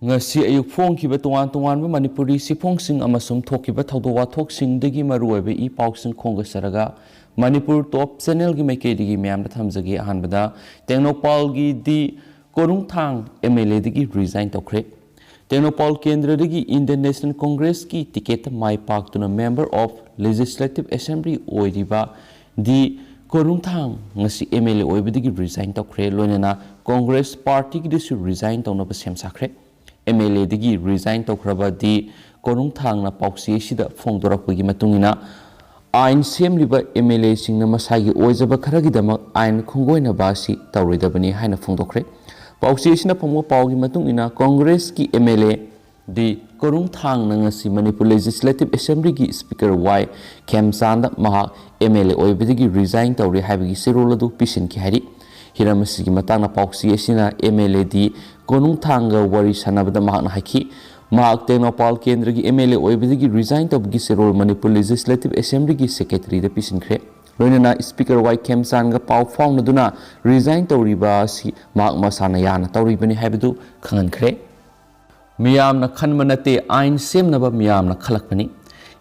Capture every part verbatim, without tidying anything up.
ꯉꯁꯤ ꯑꯌꯨꯛ ꯐꯣꯡꯈꯤꯕ ꯇꯣꯉꯥꯟ ꯇꯣꯉꯥꯟꯕ ꯃꯅꯤꯄꯨꯔꯤ ꯆꯦꯐꯣꯡꯁꯤꯡ ꯑꯃꯁꯨꯡ ꯊꯣꯛꯈꯤꯕ ꯊꯧꯗꯣꯛ ꯋꯥꯊꯣꯛꯁꯤꯡꯗꯒꯤ ꯃꯔꯨꯑꯣꯏꯕ ꯏ ꯄꯥꯎꯁꯤꯡ ꯈꯣꯝꯒꯠꯆꯔꯒ ꯃꯅꯤꯄꯨꯔ ꯇꯣꯞ ꯆꯦꯅꯦꯜꯒꯤ ꯃꯥꯏꯀꯩꯗꯒꯤ ꯃꯌꯥꯝꯗ ꯊꯝꯖꯒꯦ꯫ ꯑꯍꯥꯟꯕꯗ ꯇꯦꯡꯅꯧꯄꯜꯒꯤ ꯗꯤ ꯀꯣꯔꯨꯡꯊꯥꯡ ꯑꯦꯝ ꯑꯦꯜ ꯑꯦꯗꯒꯤ ꯔꯤꯖꯥꯏꯟ ꯇꯧꯈ꯭ꯔꯦ꯫ ꯇꯦꯡꯅꯧꯄꯜ ꯀꯦꯟꯗ꯭ꯔꯗꯒꯤ ꯏꯟꯗꯤꯌꯟ ꯅꯦꯁꯅꯦꯜ ꯀꯣꯡꯒ꯭ꯔꯦꯁꯀꯤ ꯇꯤꯀꯦꯠꯇ ꯃꯥꯏ ꯄꯥꯛꯇꯨꯅ ꯃꯦꯝꯕꯔ ꯑꯣꯐ ꯂꯦꯖꯤꯁꯂꯦꯇꯤꯚ ꯑꯦꯁꯦꯝꯕ꯭ꯂꯤ ꯑꯣꯏꯔꯤꯕ ꯗꯤ ꯀꯣꯔꯨꯡꯊꯥꯡ ꯉꯁꯤ ꯑꯦꯝ ꯑꯦꯜ ꯑꯦ ꯑꯣꯏꯕꯗꯒꯤ ꯔꯤꯖꯥꯏꯟ ꯇꯧꯈ꯭ꯔꯦ꯫ ꯂꯣꯏꯅꯅ ꯀꯣꯡꯒ꯭ꯔꯦꯁ ꯄꯥꯔꯇꯤꯒꯤꯗꯁꯨ ꯔꯤꯖꯥꯏꯟ ꯇꯧꯅꯕ ꯁꯦꯝ ꯁꯥꯈ꯭ꯔꯦ꯫ ꯑꯦꯝ ꯑꯦꯜ ꯑꯦꯗꯒꯤ ꯔꯤꯖꯥꯏꯟ ꯇꯧꯈ꯭ꯔꯕ ꯗꯤ ꯀꯣꯔꯨꯡꯊꯥꯡꯅ ꯄꯥꯎꯆꯦ ꯑꯁꯤꯗ ꯐꯣꯡꯗꯣꯔꯛꯄꯒꯤ ꯃꯇꯨꯡ ꯏꯟꯅ, ꯑꯥꯏꯟ ꯁꯦꯝꯂꯤꯕ ꯑꯦꯝ ꯑꯦꯜ ꯑꯦꯁꯤꯡꯅ ꯃꯁꯥꯒꯤ ꯑꯣꯏꯖꯕ ꯈꯔꯒꯤꯗꯃꯛ ꯑꯥꯏꯟ ꯈꯣꯡꯒꯣꯏꯅꯕ ꯑꯁꯤ ꯇꯧꯔꯣꯏꯗꯕꯅꯤ ꯍꯥꯏꯅ ꯐꯣꯡꯗꯣꯛꯈ꯭ꯔꯦ꯫ ꯄꯥꯎꯆꯦ ꯑꯁꯤꯅ ꯐꯪꯕ ꯄꯥꯎꯒꯤ ꯃꯇꯨꯡ ꯏꯟꯅ, ꯀꯣꯡꯒ꯭ꯔꯦꯁꯀꯤ ꯑꯦꯝ ꯑꯦꯜ ꯑꯦ ꯗꯤ ꯀꯣꯔꯨꯡꯊꯥꯡꯅ ꯉꯁꯤ ꯃꯅꯤꯄꯨꯔ ꯂꯦꯖꯤꯁꯂꯦꯇꯤꯚ ꯑꯦꯁꯦꯝꯕ꯭ꯂꯤꯒꯤ ꯁ꯭ꯄꯤꯀꯔ ꯋꯥꯏ ꯈꯦꯝꯆꯥꯟꯗ ꯃꯍꯥꯛ ꯑꯦꯝ ꯑꯦꯜ ꯑꯦ ꯑꯣꯏꯕꯗꯒꯤ ꯔꯤꯖꯥꯏꯟ ꯇꯧꯔꯦ ꯍꯥꯏꯕꯒꯤ ꯆꯦꯔꯣꯜ ꯑꯗꯨ ꯄꯤꯁꯤꯟꯈꯤ ꯍꯥꯏꯔꯤ꯫ ꯍꯤꯔꯝ ꯑꯁꯤꯒꯤ ꯃꯇꯥꯡꯗ ꯄꯥꯎꯆꯦ ꯑꯁꯤꯅ ꯑꯦꯝ ꯑꯦꯜ ꯑꯦ ꯗꯤ ꯀꯣꯔꯨꯡꯊꯥꯡꯒ ꯋꯥꯔꯤ ꯁꯥꯟꯅꯕꯗ ꯃꯍꯥꯛꯅ ꯍꯥꯏꯈꯤ, ꯃꯍꯥꯛ ꯇꯦꯡꯅꯧꯄꯥꯜ ꯀꯦꯟꯗ꯭ꯔꯒꯤ ꯑꯦꯝ ꯑꯦꯜ ꯑꯦ ꯑꯣꯏꯕꯗꯒꯤ ꯔꯤꯖꯥꯏꯟ ꯇꯧꯕꯒꯤ ꯆꯦꯔꯣꯜ ꯃꯅꯤꯄꯨꯔ ꯂꯦꯖꯤꯁꯂꯦꯇꯤꯚ ꯑꯦꯁꯦꯝꯕ꯭ꯂꯤꯒꯤ ꯁꯦꯀ꯭ꯔꯦꯇꯔꯤꯗ ꯄꯤꯁꯤꯟꯈ꯭ꯔꯦ꯫ ꯂꯣꯏꯅꯅ ꯁ꯭ꯄꯤꯀꯔ ꯋꯥꯏ ꯈꯦꯝꯆꯥꯟꯒ ꯄꯥꯎ ꯐꯥꯎꯅꯗꯨꯅ ꯔꯤꯖꯥꯏꯟ ꯇꯧꯔꯤꯕ ꯑꯁꯤ ꯃꯍꯥꯛ ꯃꯁꯥꯅ ꯌꯥꯅ ꯇꯧꯔꯤꯕꯅꯤ ꯍꯥꯏꯕꯗꯨ ꯈꯪꯍꯟꯈ꯭ꯔꯦ꯫ ꯃꯤꯌꯥꯝꯅ ꯈꯟꯕ ꯅꯠꯇꯦ, ꯑꯥꯏꯟ ꯁꯦꯝꯅꯕ ꯃꯤꯌꯥꯝꯅ ꯈꯜꯂꯛꯄꯅꯤ꯫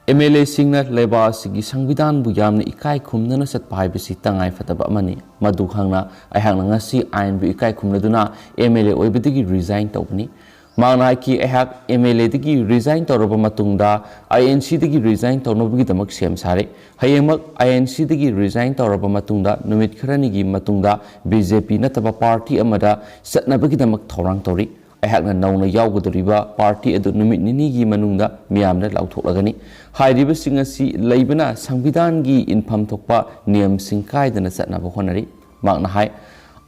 ꯑꯦꯝ ꯑꯦꯜ ꯑꯦꯁꯤꯡꯅ ꯂꯩꯕꯥꯛ ꯑꯁꯤꯒꯤ ꯁꯪꯕꯤꯙꯥꯟꯕꯨ ꯌꯥꯝꯅ ꯏꯀꯥꯏ ꯈꯨꯝꯅꯅ ꯆꯠꯄ ꯍꯥꯏꯕꯁꯤ ꯇꯉꯥꯏꯐꯗꯕ ꯑꯃꯅꯤ꯫ ꯃꯗꯨ ꯈꯪꯅ ꯑꯩꯍꯥꯛꯅ ꯉꯁꯤ ꯑꯥꯏꯟꯕꯨ ꯏꯀꯥꯏ ꯈꯨꯝꯅꯗꯨꯅ ꯑꯦꯝ ꯑꯦꯜ ꯑꯦ ꯑꯣꯏꯕꯗꯒꯤ ꯔꯤꯖꯥꯏꯟ ꯇꯧꯕꯅꯤ꯫ ꯃꯍꯥꯛꯅ ꯍꯥꯏꯈꯤ, ꯑꯩꯍꯥꯛ ꯑꯦꯝ ꯑꯦꯜ ꯑꯦꯗꯒꯤ ꯔꯤꯖꯥꯏꯟ ꯇꯧꯔꯕ ꯃꯇꯨꯡꯗ ꯑꯥꯏ ꯑꯦꯟ ꯁꯤꯗꯒꯤ ꯔꯤꯖꯥꯏꯟ ꯇꯧꯅꯕꯒꯤꯗꯃꯛ ꯁꯦꯝ ꯁꯥꯔꯦ꯫ ꯍꯌꯦꯡꯃꯛ ꯑꯥꯏ ꯑꯦꯟ ꯁꯤꯗꯒꯤ ꯔꯤꯖꯥꯏꯟ ꯇꯧꯔꯕ ꯃꯇꯨꯡꯗ ꯅꯨꯃꯤꯠ ꯈꯔꯅꯤꯒꯤ ꯃꯇꯨꯡꯗ ꯕꯤ ꯖꯦ ꯄꯤ ꯅꯠꯇꯕ ꯄꯥꯔꯇꯤ ꯑꯃꯗ ꯆꯠꯅꯕꯒꯤꯗꯃꯛ ꯊꯧꯔꯥꯡ ꯇꯧꯔꯤ꯫ ꯑꯩꯍꯥꯛꯅ ꯅꯧꯅ ꯌꯥꯎꯒꯗꯧꯔꯤꯕ ꯄꯥꯔꯇꯤ ꯑꯗꯨ ꯅꯨꯃꯤꯠ ꯅꯤꯅꯤꯒꯤ ꯃꯅꯨꯡꯗ ꯃꯤꯌꯥꯝꯗ ꯂꯥꯎꯊꯣꯛꯂꯒꯅꯤ꯫ ꯍꯥꯏꯔꯤꯕꯁꯤꯡ ꯑꯁꯤ ꯂꯩꯕꯅ ꯁꯪꯕꯤꯙꯥꯟꯒꯤ ꯏꯟꯐꯝ ꯊꯣꯛꯄ ꯅꯤꯌꯝꯁꯤꯡ ꯀꯥꯏꯗꯅ ꯆꯠꯅꯕ ꯍꯣꯠꯅꯔꯤ꯫ ꯃꯍꯥꯛꯅ ꯍꯥꯏ,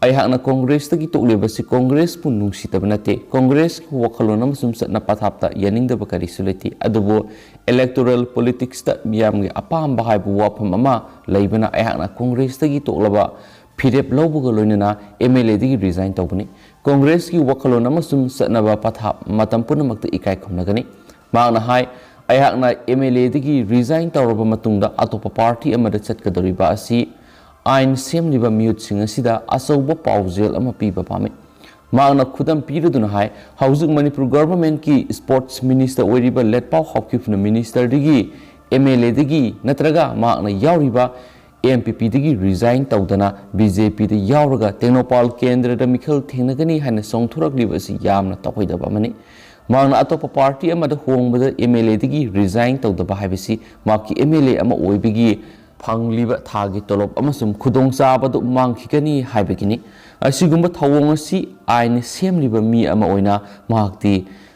ꯑꯩꯍꯥꯛꯅ ꯀꯣꯡꯒ꯭ꯔꯦꯁꯇꯒꯤ ꯇꯣꯛꯂꯤꯕꯁꯤ ꯀꯣꯡꯒ꯭ꯔꯦꯁꯄꯨ ꯅꯨꯡꯁꯤꯗꯕ ꯅꯠꯇꯦ꯫ ꯀꯣꯡꯒ꯭ꯔꯦꯁꯀꯤ ꯋꯥꯈꯜꯂꯣꯟ ꯑꯃꯁꯨꯡ ꯆꯠꯅ ꯄꯊꯥꯞꯇ ꯌꯥꯅꯤꯡꯗꯕ ꯀꯔꯤꯁꯨ ꯂꯩꯇꯦ꯫ ꯑꯗꯨꯕꯨ ꯏꯂꯦꯛꯇꯣꯔꯦꯜ ꯄꯣꯂꯤꯇꯤꯛꯁꯇ ꯃꯤꯌꯥꯝꯒꯤ ꯑꯄꯥꯝꯕ ꯍꯥꯏꯕ ꯋꯥꯐꯝ ꯑꯃ ꯂꯩꯕꯅ ꯑꯩꯍꯥꯛꯅ ꯀꯣꯡꯒ꯭ꯔꯦꯁꯇꯒꯤ ꯇꯣꯛꯂꯕ ꯐꯤꯔꯦꯞ ꯂꯧꯕꯒ ꯂꯣꯏꯅꯅ ꯑꯦꯝ ꯑꯦꯜ ꯑꯦꯗꯒꯤ ꯔꯤꯖꯥꯏꯟ ꯇꯧꯕꯅꯤ꯫ ꯀꯣꯡꯒ꯭ꯔꯦꯁꯀꯤ ꯋꯥꯈꯜꯂꯣꯟ ꯑꯃꯁꯨꯡ ꯆꯠꯅꯕ ꯄꯊꯥꯞ ꯃꯇꯝ ꯄꯨꯝꯅꯃꯛꯇ ꯏꯀꯥꯏ ꯈꯨꯝꯅꯒꯅꯤ꯫ ꯃꯍꯥꯛꯅ ꯍꯥꯏ, ꯑꯩꯍꯥꯛꯅ ꯑꯦꯝ ꯑꯦꯜ ꯑꯦꯗꯒꯤ ꯔꯤꯖꯥꯏꯟ ꯇꯧꯔꯕ ꯃꯇꯨꯡꯗ ꯑꯇꯣꯞꯄ ꯄꯥꯔꯇꯤ ꯑꯃꯗ ꯆꯠꯀꯗꯧꯔꯤꯕ ꯑꯁꯤ ꯑꯥꯏꯟ ꯁꯦꯝꯂꯤꯕ ꯃꯤꯍꯨꯠꯁꯤꯡ ꯑꯁꯤꯗ ꯑꯆꯧꯕ ꯄꯥꯎꯖꯦꯜ ꯑꯃ ꯄꯤꯕ ꯄꯥꯝꯃꯤ꯫ ꯃꯍꯥꯛꯅ ꯈꯨꯗꯝ ꯄꯤꯔꯗꯨꯅ ꯍꯥꯏ, ꯍꯧꯖꯤꯛ ꯃꯅꯤꯄꯨꯔ ꯒꯚꯔꯟꯃꯦꯟꯠꯀꯤ ꯁ꯭ꯄꯣꯔꯠꯁ ꯃꯤꯅꯤꯁꯇꯔ ꯑꯣꯏꯔꯤꯕ ꯂꯦꯠꯄꯥꯎ ꯍꯥꯎꯀꯤꯞꯅ ꯃꯤꯅꯤꯁꯇꯔꯗꯒꯤ, ꯑꯦꯝ ꯑꯦꯜ ꯑꯦꯗꯒꯤ ꯅꯠꯇ꯭ꯔꯒ ꯃꯍꯥꯛꯅ ꯌꯥꯎꯔꯤꯕ ꯑꯦꯝ ꯄꯤ ꯄꯤꯗꯒꯤ ꯔꯤꯖꯥꯏꯟ ꯇꯧꯗꯅ ꯕꯤ ꯖꯦ ꯄꯤꯗ ꯌꯥꯎꯔꯒ ꯇꯦꯡꯅꯧꯄꯥꯜ ꯀꯦꯟꯗ꯭ꯔꯗ ꯃꯤꯈꯜ ꯊꯦꯡꯅꯒꯅꯤ ꯍꯥꯏꯅ ꯆꯣꯡꯊꯣꯔꯛꯂꯤꯕ ꯑꯁꯤ ꯌꯥꯝꯅ ꯇꯧꯍꯩꯗꯕ ꯑꯃꯅꯤ꯫ ꯃꯍꯥꯛꯅ ꯑꯇꯣꯞꯄ ꯄꯥꯔꯇꯤ ꯑꯃꯗ ꯍꯣꯡꯕꯗ ꯑꯦꯝ ꯑꯦꯜ ꯑꯦꯗꯒꯤ ꯔꯤꯖꯥꯏꯟ ꯇꯧꯗꯕ ꯍꯥꯏꯕꯁꯤ ꯃꯍꯥꯛꯀꯤ ꯑꯦꯝ ꯑꯦꯜ ꯑꯦ ꯑꯃ ꯑꯣꯏꯕꯒꯤ ꯐꯪꯂꯤꯕ ꯊꯥꯒꯤ ꯇꯣꯂꯣꯞ ꯑꯃꯁꯨꯡ ꯈꯨꯗꯣꯡꯆꯥꯕꯗꯨ ꯃꯥꯡꯈꯤꯒꯅꯤ ꯍꯥꯏꯕꯒꯤꯅꯤ꯫ ꯑꯁꯤꯒꯨꯝꯕ ꯊꯧꯑꯣꯡ ꯑꯁꯤ ꯑꯥꯏꯟ ꯁꯦꯝꯂꯤꯕ ꯃꯤ ꯑꯃ ꯑꯣꯏꯅ ꯃꯍꯥꯛꯇꯤ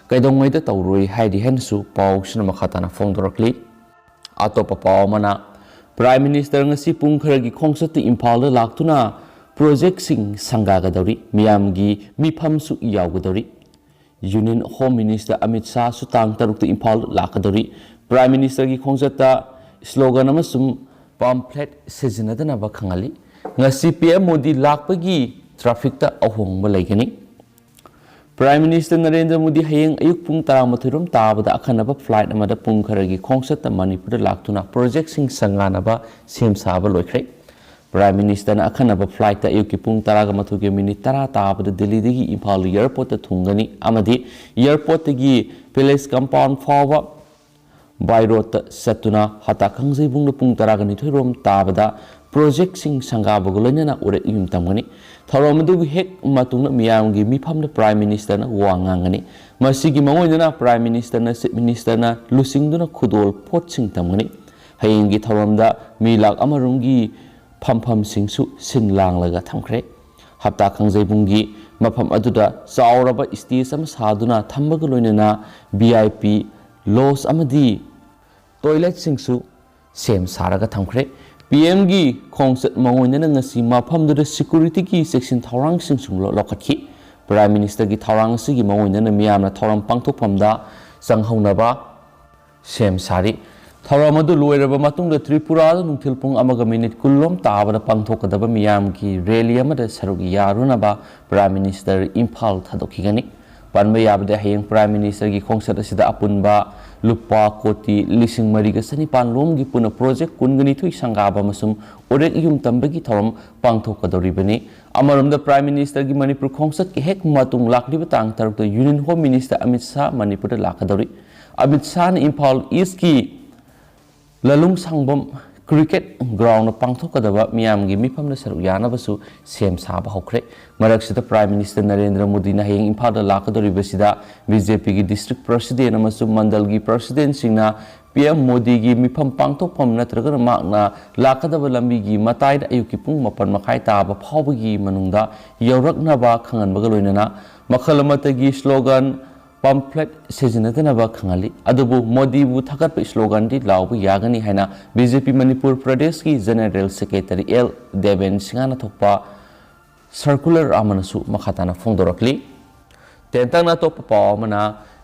ꯀꯩꯗꯧꯉꯩꯗ ꯇꯧꯔꯣꯏ ꯍꯥꯏꯔꯤ ꯍꯥꯏꯅꯁꯨ ꯄꯥꯎꯁꯤꯅ ꯃꯈꯥ ꯇꯥꯅ ꯐꯣꯡꯗꯣꯔꯛꯂꯤ꯫ ꯑꯇꯣꯞꯄ ꯄꯥꯎ ꯑꯃꯅ, ꯄ꯭ꯔꯥꯏꯝ ꯃꯤꯅꯤꯁꯇꯔ ꯉꯁꯤ ꯄꯨꯡ ꯈꯔꯒꯤ ꯈꯣꯡꯆꯠꯇ ꯏꯝꯐꯥꯜꯗ ꯂꯥꯛꯇꯨꯅ ꯄ꯭ꯔꯣꯖꯦꯛꯁꯤꯡ ꯁꯪꯒꯥꯒꯗꯧꯔꯤ, ꯃꯤꯌꯥꯝꯒꯤ ꯃꯤꯐꯝꯁꯨ ꯌꯥꯎꯒꯗꯧꯔꯤ꯫ ꯌꯨꯅꯤꯌꯟ ꯍꯣꯝ ꯃꯤꯅꯤꯁꯇꯔ ꯑꯃꯤꯠ ꯁꯥꯍꯁꯨ ꯇꯥꯡ ꯇꯔꯨꯛꯇ ꯏꯝꯐꯥꯜ ꯂꯥꯛꯀꯗꯧꯔꯤ꯫ ꯄ꯭ꯔꯥꯏꯝ ꯃꯤꯅꯤꯁꯇꯔꯒꯤ ꯈꯣꯡꯆꯠꯇ ꯁ꯭ꯂꯣꯒꯟ ꯑꯃꯁꯨꯡ ꯄꯥꯝꯐ꯭ꯂꯦꯠ ꯁꯤꯖꯤꯟꯅꯗꯅꯕ ꯈꯪꯍꯜꯂꯤ꯫ ꯉꯁꯤ ꯄꯤ ꯑꯦꯝ ꯃꯣꯗꯤ ꯂꯥꯛꯄꯒꯤ ꯇ꯭ꯔꯥꯐꯤꯛꯇ ꯑꯍꯣꯡꯕ ꯂꯩꯒꯅꯤ꯫ ꯄ꯭ꯔꯥꯏꯝ ꯃꯤꯅꯤꯁꯇꯔ ꯅꯔꯦꯟꯗ꯭ꯔ ꯃꯣꯗꯤ ꯍꯌꯦꯡ ꯑꯌꯨꯛ ꯄꯨꯡ ꯇꯔꯥꯃꯥꯊꯣꯏ ꯔꯣꯝ ꯇꯥꯕꯗ ꯑꯈꯟꯅꯕ ꯐ꯭ꯂꯥꯏꯠ ꯑꯃꯗ ꯄꯨꯡ ꯈꯔꯒꯤ ꯈꯣꯡꯆꯠꯇ ꯃꯅꯤꯄꯨꯔꯗ ꯂꯥꯛꯇꯨꯅ ꯄ꯭ꯔꯣꯖꯦꯛꯁꯤꯡ ꯁꯪꯒꯥꯅꯕ ꯁꯦꯝ ꯁꯥꯕ ꯂꯣꯏꯈ꯭ꯔꯦ꯫ ꯄ꯭ꯔꯥꯏꯝ ꯃꯤꯅꯤꯁꯇꯔꯅ ꯑꯈꯟꯅꯕ ꯐ꯭ꯂꯥꯏꯠꯇ ꯑꯌꯨꯛꯀꯤ ꯄꯨꯡ ꯇꯔꯥꯒ ꯃꯥꯊꯣꯏꯒꯤ ꯃꯤꯅꯤꯠ ꯇꯔꯥ ꯇꯥꯕꯗ ꯗꯤꯜꯂꯤꯗꯒꯤ ꯏꯝꯐꯥꯜ ꯑꯦꯌꯔꯄꯣꯔꯠꯇ ꯊꯨꯡꯒꯅꯤ ꯑꯃꯗꯤ ꯑꯦꯌꯔꯄꯣꯔꯠꯇꯒꯤ ꯄꯦꯂꯦꯁ ꯀꯝꯄꯥꯎꯟ ꯐꯥꯎꯕ ꯕꯥꯏ ꯔꯣꯗꯇ ꯆꯠꯇꯨꯅ ꯍꯞꯇꯥ ꯀꯥꯡꯖꯩꯕꯨꯡꯗ ꯄꯨꯡ ꯇꯔꯥꯒ ꯅꯤꯊꯣꯏ ꯔꯣꯝ ꯇꯥꯕꯗ ꯄ꯭ꯔꯣꯖꯦꯛꯁꯤꯡ ꯁꯪꯒꯥꯕꯒ ꯂꯣꯏꯅꯅ ꯎꯔꯦꯛ ꯌꯨꯝ ꯇꯝꯒꯅꯤ꯫ ꯊꯧꯔꯝ ꯑꯗꯨꯒꯤ ꯍꯦꯛ ꯃꯇꯨꯡꯗ ꯃꯤꯌꯥꯝꯒꯤ ꯃꯤꯐꯝꯗ ꯄ꯭ꯔꯥꯏꯝ ꯃꯤꯅꯤꯁꯇꯔꯅ ꯋꯥ ꯉꯥꯡꯒꯅꯤ꯫ ꯃꯁꯤꯒꯤ ꯃꯥꯡꯑꯣꯏꯅꯅ ꯄ꯭ꯔꯥꯏꯝ ꯃꯤꯅꯤꯁꯇꯔꯅ ꯆꯤꯐ ꯃꯤꯅꯤꯁꯇꯔꯅ ꯂꯨꯆꯤꯡꯗꯨꯅ ꯈꯨꯗꯣꯜ ꯄꯣꯠꯁꯤꯡ ꯇꯝꯒꯅꯤ꯫ ꯍꯌꯦꯡꯒꯤ ꯊꯧꯔꯝꯗ ꯃꯤ ꯂꯥꯈ ꯑꯃ ꯔꯣꯝꯒꯤ ꯐꯝꯐꯝꯁꯤꯡꯁꯨ ꯁꯤꯟ ꯂꯥꯡꯂꯒ ꯊꯝꯈ꯭ꯔꯦ꯫ ꯍꯞꯇꯥ ꯀꯥꯡꯖꯩꯕꯨꯡꯒꯤ ꯃꯐꯝ ꯑꯗꯨꯗ ꯆꯥꯎꯔꯕ ꯁ꯭ꯇꯦꯖ ꯑꯃ ꯁꯥꯗꯨꯅ ꯊꯝꯕꯒ ꯂꯣꯏꯅꯅ ꯚꯤ ꯑꯥꯏ ꯄꯤ ꯂꯣꯖ ꯑꯃꯗꯤ ꯇꯣꯏꯂꯦꯠꯁꯤꯡꯁꯨ ꯁꯦꯝ ꯁꯥꯔꯒ ꯊꯝꯈ꯭ꯔꯦ꯫ ꯄꯤ ꯑꯦꯝꯒꯤ ꯈꯣꯡꯆꯠ ꯃꯥꯡꯑꯣꯏꯅꯅ ꯉꯁꯤ ꯃꯐꯝꯗꯨꯗ ꯁꯦꯀ꯭ꯌꯨꯔꯤꯇꯤꯒꯤ ꯆꯦꯛꯁꯤꯟ ꯊꯧꯔꯥꯡꯁꯤꯡꯁꯨ ꯂꯧꯈꯠꯈꯤ꯫ ꯄ꯭ꯔꯥꯏꯝ ꯃꯤꯅꯤꯁꯇꯔꯒꯤ ꯊꯧꯔꯥꯡ ꯑꯁꯤꯒꯤ ꯃꯥꯡꯑꯣꯏꯅꯅ ꯃꯤꯌꯥꯝꯅ ꯊꯧꯔꯝ ꯄꯥꯡꯊꯣꯛꯐꯝꯗ ꯆꯪꯍꯧꯅꯕ ꯁꯦꯝ ꯁꯥꯔꯤ꯫ ꯊꯧꯔꯝ ꯑꯗꯨ ꯂꯣꯏꯔꯕ ꯃꯇꯨꯡꯗ ꯇ꯭ꯔꯤꯄꯨꯔꯥꯗ ꯅꯨꯡꯊꯤꯜ ꯄꯨꯡ ꯑꯃꯒ ꯃꯤꯅꯤꯠ ꯀꯨꯟ ꯂꯣꯝ ꯇꯥꯕꯗ ꯄꯥꯡꯊꯣꯛꯀꯗꯕ ꯃꯤꯌꯥꯝꯒꯤ ꯔꯦꯂꯤ ꯑꯃꯗ ꯁꯔꯨꯛ ꯌꯥꯔꯨꯅꯕ ꯄ꯭ꯔꯥꯏꯝ ꯃꯤꯅꯤꯁꯇꯔ ꯏꯝꯐꯥꯜ ꯊꯥꯗꯣꯛꯈꯤꯒꯅꯤ꯫ ꯄꯟꯕ ꯌꯥꯕꯗ, ꯍꯌꯦꯡ Prime Ministerꯒꯤ ꯈꯣꯡꯆꯠ ꯑꯁꯤꯗ ꯑꯄꯨꯟꯕ ꯂꯨꯄꯥ ꯀꯣꯇꯤ ꯂꯤꯁꯤꯡ ꯃꯔꯤꯒ ꯆꯅꯤꯄꯥꯟ ꯂꯣꯝꯒꯤ ꯄꯨꯟꯅ project ꯀꯨꯟꯒ ꯅꯤꯊꯣꯏ ꯁꯪꯒꯥꯕ ꯑꯃꯁꯨꯡ ꯎꯔꯦꯛ ꯌꯨꯝ ꯇꯝꯕꯒꯤ ꯊꯧꯔꯝ ꯄꯥꯡꯊꯣꯛꯀꯗꯧꯔꯤꯕꯅꯤ꯫ ꯑꯃꯔꯣꯝꯗ, Prime Ministerꯒꯤ ꯃꯅꯤꯄꯨꯔ ꯈꯣꯡꯆꯠꯀꯤ ꯍꯦꯛ ꯃꯇꯨꯡ ꯂꯥꯛꯂꯤꯕ ꯇꯥꯡ ꯇꯔꯨꯛꯇ Union Home Minister Amit Shah ꯃꯅꯤꯄꯨꯔꯗ ꯂꯥꯛꯀꯗꯧꯔꯤ꯫ ꯑꯃꯤꯠ ꯁꯥꯍꯅ ꯏꯝꯐꯥꯜ Eastꯀꯤ ꯂꯂꯨꯡ ꯁꯥꯡꯕꯝ cricket groundꯗ ꯄꯥꯡꯊꯣꯛꯀꯗꯕ ꯃꯤꯌꯥꯝꯒꯤ ꯃꯤꯐꯝꯗ ꯁꯔꯨꯛ ꯌꯥꯅꯕꯁꯨ ꯁꯦꯝ ꯁꯥꯕ ꯍꯧꯈ꯭ꯔꯦ꯫ ꯃꯔꯛꯁꯤꯗ, Prime Minister ꯅꯔꯦꯟꯗ꯭ꯔ ꯃꯣꯗꯤꯅ ꯍꯌꯦꯡ ꯏꯝꯐꯥꯜꯗ ꯂꯥꯛꯀꯗꯧꯔꯤꯕꯁꯤꯗ, BJPꯒꯤ district president ꯑꯃꯁꯨꯡ ꯃꯟꯗꯜꯒꯤ presidentꯁꯤꯡꯅ PM ꯃꯣꯗꯤꯒꯤ ꯃꯤꯐꯝ ꯄꯥꯡꯊꯣꯛꯐꯝ ꯅꯠꯇ꯭ꯔꯒꯅ ꯃꯍꯥꯛꯅ ꯂꯥꯛꯀꯗꯕ ꯂꯝꯕꯤꯒꯤ ꯃꯇꯥꯏꯗ ꯑꯌꯨꯛꯀꯤ ꯄꯨꯡ ꯃꯥꯄꯟ ꯃꯈꯥꯏ ꯇꯥꯕ ꯐꯥꯎꯕꯒꯤ ꯃꯅꯨꯡꯗ ꯌꯧꯔꯛꯅꯕ ꯈꯪꯍꯟꯕꯒ ꯂꯣꯏꯅꯅ, ꯃꯈꯜ ꯑꯃꯠꯇꯒꯤ slogan, pamphlet ꯁꯤꯖꯤꯟꯅꯗꯅꯕ ꯈꯪꯍꯜꯂꯤ꯫ ꯑꯗꯨꯕꯨ ꯃꯣꯗꯤꯕꯨ ꯊꯥꯒꯠꯄ sloganꯗꯤ ꯂꯥꯎꯕ ꯌꯥꯒꯅꯤ ꯍꯥꯏꯅ BJP ꯃꯅꯤꯄꯨꯔ ꯄ꯭ꯔꯗꯦꯁꯀꯤ General Secretary ꯑꯦꯜ ꯗꯦꯕꯦꯟ ꯁꯤꯡꯍꯅ ꯊꯣꯛꯄ circular ꯑꯃꯅꯁꯨ ꯃꯈꯥ ꯇꯥꯅ ꯐꯣꯡꯗꯣꯔꯛꯂꯤ꯫ ꯇꯦꯟꯇꯛꯅ ꯑꯇꯣꯞꯄ ꯄꯥꯎ ꯑꯃꯅ,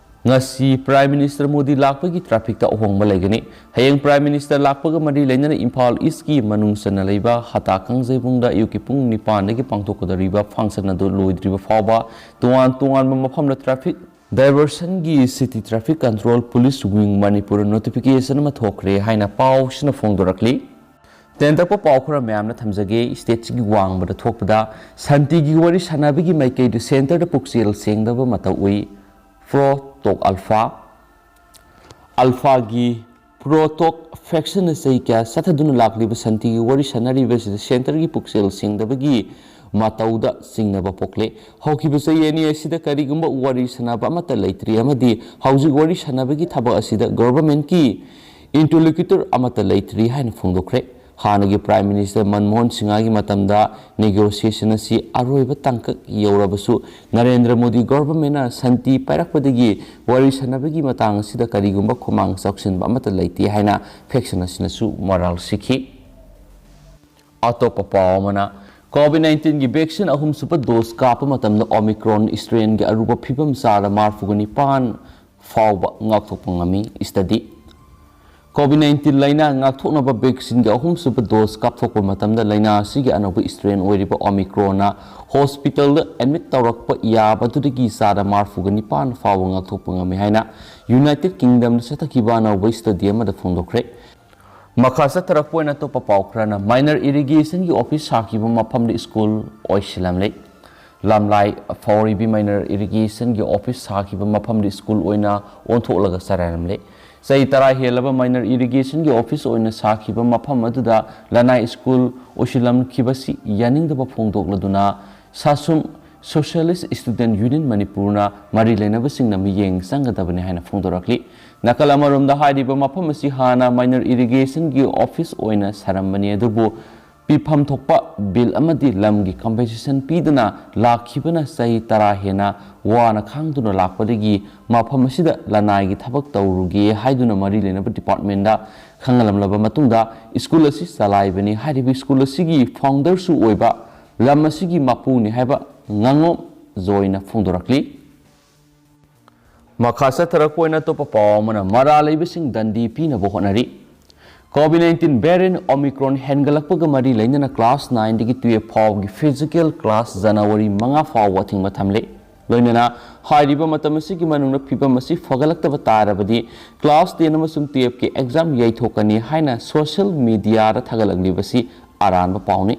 ꯉꯁꯤ Prime Minister ꯃꯣꯗꯤ ꯂꯥꯛꯄꯒꯤ trafficꯇ ꯑꯍꯣꯡꯕ ꯂꯩꯒꯅꯤ꯫ ꯍꯌꯦꯡ Prime Minister ꯂꯥꯛꯄꯒ ꯃꯔꯤ ꯂꯩꯅꯅ ꯏꯝꯐꯥꯜ Eastꯀꯤ ꯃꯅꯨꯡ ꯆꯟꯅ ꯂꯩꯕ ꯍꯇꯥ ꯀꯥꯡꯖꯩꯕꯨꯡꯗ ꯑꯌꯨꯛꯀꯤ ꯄꯨꯡ ꯅꯤꯄꯥꯟꯗꯒꯤ ꯄꯥꯡꯊꯣꯛꯀꯗꯧꯔꯤꯕ function ꯑꯗꯨ ꯂꯣꯏꯗ꯭ꯔꯤꯕ ꯐꯥꯎꯕ ꯇꯣꯉꯥꯟ ꯇꯣꯉꯥꯟꯕ ꯃꯐꯝꯗ traffic diversionꯒꯤ City Traffic Control Police Wing Manipur notification ꯑꯃ ꯊꯣꯛꯈ꯭ꯔꯦ ꯍꯥꯏꯅ ꯄꯥꯎꯁꯤꯅ ꯐꯣꯡꯗꯣꯔꯛꯂꯤ꯫ ꯇꯦꯟꯇꯛꯄ ꯄꯥꯎ ꯈꯔ ꯃꯌꯥꯝꯅ ꯊꯝꯖꯒꯦ꯫ Stateꯁꯤꯒꯤ ꯋꯥꯡꯃꯗ ꯊꯣꯛꯄꯗ ꯁꯥꯟꯇꯤꯒꯤ ꯋꯥꯔꯤ ꯁꯥꯟꯅꯕꯒꯤ ꯃꯥꯏꯀꯩꯗ centreꯗ ꯄꯨꯛꯆꯦꯜ ꯁꯦꯡꯗꯕ ꯃꯇꯧ ꯎꯏ꯫ Pro Tok Alpha, Alphaꯒꯤ Pro Tok factionꯅ ꯆꯍꯤ ꯀꯌꯥ ꯆꯠꯊꯗꯨꯅ ꯂꯥꯛꯂꯤꯕ ꯁꯥꯟꯇꯤꯒꯤ ꯋꯥꯔꯤ ꯁꯥꯟꯅꯔꯤꯕꯁꯤꯗ centreꯒꯤ ꯄꯨꯛꯆꯦꯜ ꯁꯦꯡꯗꯕꯒꯤ ꯃꯇꯧꯗ ꯆꯤꯡꯅꯕ ꯄꯣꯛꯂꯦ꯫ ꯍꯧꯈꯤꯕ ꯆꯍꯤ ꯑꯅꯤ ꯑꯁꯤꯗ ꯀꯔꯤꯒꯨꯝꯕ ꯋꯥꯔꯤ ꯁꯥꯟꯅꯕ ꯑꯃꯠꯇ ꯂꯩꯇ꯭ꯔꯤ ꯑꯃꯗꯤ ꯍꯧꯖꯤꯛ ꯋꯥꯔꯤ ꯁꯥꯟꯅꯕꯒꯤ ꯊꯕꯛ ꯑꯁꯤꯗ governmentꯀꯤ interlocutor ꯑꯃꯠꯇ ꯂꯩꯇ꯭ꯔꯤ ꯍꯥꯏꯅ ꯐꯣꯡꯗꯣꯛꯈ꯭ꯔꯦ꯫ ꯍꯥꯟꯅꯒꯤ Prime Minister ꯃꯟꯃꯣꯍꯟ ꯁꯤꯡꯍꯒꯤ ꯃꯇꯝꯗ negotiation ꯑꯁꯤ ꯑꯔꯣꯏꯕ ꯇꯥꯡꯀꯛ ꯌꯧꯔꯕꯁꯨ, ꯅꯔꯦꯟꯗ꯭ꯔ ꯃꯣꯗꯤ governmentꯅ ꯁꯥꯟꯇꯤ ꯄꯥꯏꯔꯛꯄꯗꯒꯤ ꯋꯥꯔꯤ ꯁꯥꯟꯅꯕꯒꯤ ꯃꯇꯥꯡ ꯑꯁꯤꯗ ꯀꯔꯤꯒꯨꯝꯕ ꯈꯨꯃꯥꯡ ꯆꯥꯎꯁꯤꯟꯕ ꯑꯃꯠꯇ ꯂꯩꯇꯦ ꯍꯥꯏꯅ faction ꯑꯁꯤꯅꯁꯨ ꯃꯔꯥꯜ ꯁꯤꯈꯤ꯫ ꯑꯇꯣꯞꯄ ꯄꯥꯎ ꯑꯃꯅ, COVID nineteenꯒꯤ vaccine ꯑꯍꯨꯝꯁꯨꯕ dose ꯀꯥꯞꯄ ꯃꯇꯝꯗ Omicron strainꯒꯤ ꯑꯔꯨꯕ ꯐꯤꯕꯝ ꯆꯥꯗ ꯃꯔꯤꯐꯨꯒ ꯅꯤꯄꯥꯟ ꯐꯥꯎꯕ ꯉꯥꯛꯊꯣꯛꯄ ꯉꯝꯃꯤ꯫ Study꯫ COVID nineteen ꯂꯥꯏꯅꯥ ꯉꯥꯛꯊꯣꯛꯅꯕ ꯚꯦꯛꯁꯤꯟꯒꯤ ꯑꯍꯨꯝꯁꯨꯕ ꯗꯣꯁ ꯀꯥꯞꯊꯣꯛꯄ ꯃꯇꯝꯗ ꯂꯥꯏꯅꯥ ꯑꯁꯤꯒꯤ ꯑꯅꯧꯕ ꯏꯁꯇ꯭ꯔꯦꯟ ꯑꯣꯏꯔꯤꯕ ꯑꯣꯃꯤꯀ꯭ꯔꯣꯟꯅ ꯍꯣꯁꯄꯤꯇꯥꯜꯗ ꯑꯦꯗꯃꯤꯠ ꯇꯧꯔꯛꯄ ꯌꯥꯕꯗꯨꯗꯒꯤ ꯆꯥꯗ ꯃꯔꯤꯐꯨꯒ ꯅꯤꯄꯥꯟ ꯐꯥꯎꯕ ꯉꯥꯛꯊꯣꯛꯄ ꯉꯝꯃꯤ ꯍꯥꯏꯅ ꯌꯨꯅꯥꯏꯇꯦꯗ ꯀꯤꯡꯗꯝꯗ ꯆꯠꯊꯈꯤꯕ ꯑꯅꯧꯕ ꯁ꯭ꯇꯗꯤ ꯑꯃꯗ ꯐꯣꯡꯗꯣꯛꯈ꯭ꯔꯦ꯫ ꯃꯈꯥ ꯆꯠꯊꯔꯛꯄ ꯑꯣꯏꯅ ꯑꯇꯣꯞꯄ ꯄꯥꯎ ꯈꯔꯅ, ꯃꯥꯏꯅꯔ ꯏꯔꯤꯒꯦꯁꯟꯒꯤ ꯑꯣꯐꯤꯁ ꯁꯥꯈꯤꯕ ꯃꯐꯝꯗ ꯁ꯭ꯀꯨꯜ ꯑꯣꯏꯁꯤꯜꯂꯝꯂꯦ꯫ ꯂꯝꯂꯥꯏ ꯐꯥꯎꯔꯤꯕꯤ ꯃꯥꯏꯅꯔ ꯏꯔꯤꯒꯦꯁꯟꯒꯤ ꯑꯣꯐꯤꯁ ꯁꯥꯈꯤꯕ ꯃꯐꯝꯗ ꯁ꯭ꯀꯨꯜ ꯑꯣꯏꯅ ꯑꯣꯟꯊꯣꯛꯂꯒ ꯆꯂꯥꯏꯔꯝꯂꯦ꯫ ꯆꯍꯤ ꯇꯔꯥ ꯍꯦꯜꯂꯕ ꯃꯥꯏꯅꯔ ꯏꯔꯤꯒꯦꯁꯟꯒꯤ ꯑꯣꯐꯤꯁ ꯑꯣꯏꯅ ꯁꯥꯈꯤꯕ ꯃꯐꯝ ꯑꯗꯨꯗ ꯂꯅꯥꯏ ꯁ꯭ꯀꯨꯜ ꯑꯣꯏꯁꯤꯜꯂꯝꯈꯤꯕꯁꯤ ꯌꯥꯅꯤꯡꯗꯕ ꯐꯣꯡꯗꯣꯛꯂꯗꯨꯅ ꯁꯥꯁꯨꯝ ꯁꯣꯁꯤꯌꯦꯂꯤꯁ ꯁ꯭ꯇꯨꯗꯦꯟꯠ ꯌꯨꯅꯤꯌꯟ ꯃꯅꯤꯄꯨꯔꯅ ꯃꯔꯤ ꯂꯩꯅꯕꯁꯤꯡꯅ ꯃꯤꯠꯌꯦꯡ ꯆꯪꯒꯗꯕꯅꯤ ꯍꯥꯏꯅ ꯐꯣꯡꯗꯣꯔꯛꯂꯤ꯫ ꯅꯥꯀꯜ ꯑꯃꯔꯣꯝꯗ ꯍꯥꯏꯔꯤꯕ ꯃꯐꯝ ꯑꯁꯤ ꯍꯥꯟꯅ ꯃꯥꯏꯅꯔ ꯏꯔꯤꯒꯦꯁꯟꯒꯤ ꯑꯣꯐꯤꯁ ꯑꯣꯏꯅ ꯁꯥꯔꯝꯕꯅꯤ, ꯑꯗꯨꯕꯨ ꯄꯤꯐꯝ ꯊꯣꯛꯄ ꯕꯤꯜ ꯑꯃꯗꯤ ꯂꯝꯒꯤ ꯀꯝꯄꯦꯟꯁꯦꯁꯟ ꯄꯤꯗꯅ ꯂꯥꯛꯈꯤꯕꯅ ꯆꯍꯤ ꯇꯔꯥ ꯍꯦꯟꯅ ꯋꯥꯅ ꯈꯥꯡꯗꯨꯅ ꯂꯥꯛꯄꯗꯒꯤ ꯃꯐꯝ ꯑꯁꯤꯗ ꯂꯅꯥꯏꯒꯤ ꯊꯕꯛ ꯇꯧꯔꯨꯒꯦ ꯍꯥꯏꯗꯨꯅ ꯃꯔꯤ ꯂꯩꯅꯕ ꯗꯤꯄꯥꯔꯠꯃꯦꯟꯗ ꯈꯪꯍꯜꯂꯝꯂꯕ ꯃꯇꯨꯡꯗ ꯁ꯭ꯀꯨꯜ ꯑꯁꯤ ꯆꯂꯥꯏꯕꯅꯤ꯫ ꯍꯥꯏꯔꯤꯕ ꯁ꯭ꯀꯨꯜ ꯑꯁꯤꯒꯤ ꯐꯥꯎꯟꯗꯔꯁꯨ ꯑꯣꯏꯕ, ꯂꯝ ꯑꯁꯤꯒꯤ ꯃꯄꯨꯅꯤ ꯍꯥꯏꯕ ꯉꯥꯉꯣꯝ ꯖꯣꯏꯅ ꯐꯣꯡꯗꯣꯔꯛꯂꯤ꯫ ꯃꯈꯥ ꯆꯠꯊꯔꯛꯄ ꯑꯣꯏꯅ ꯑꯇꯣꯞꯄ ꯄꯥꯎ ꯑꯃꯅ, ꯃꯔꯥ ꯂꯩꯕꯁꯤꯡ ꯗꯟꯗꯤ ꯄꯤꯅꯕ ꯍꯣꯠꯅꯔꯤ꯫ COVID nineteen variant Omicron ꯍꯦꯟꯒꯠꯂꯛꯄꯒ ꯃꯔꯤ ꯂꯩꯅꯅ class nine ꯗꯒꯤ twelve ꯐꯥꯎꯕꯒꯤ physical class ꯖꯅꯋꯥꯔꯤ ꯃꯉꯥ ꯐꯥꯎꯕ ꯑꯊꯤꯡꯕ ꯊꯝꯂꯦ꯫ ꯂꯣꯏꯅꯅ ꯍꯥꯏꯔꯤꯕ ꯃꯇꯝ ꯑꯁꯤꯒꯤ ꯃꯅꯨꯡꯗ ꯐꯤꯕꯝ ꯑꯁꯤ ꯐꯒꯠꯂꯛꯇꯕ ꯇꯥꯔꯕꯗꯤ class ten ꯑꯃꯁꯨꯡ twelve ꯀꯤ exam ꯌꯩꯊꯣꯛꯀꯅꯤ ꯍꯥꯏꯅ social media ꯗ ꯊꯥꯒꯠꯂꯛꯂꯤꯕꯁꯤ ꯑꯔꯥꯟꯕ ꯄꯥꯎꯅꯤ꯫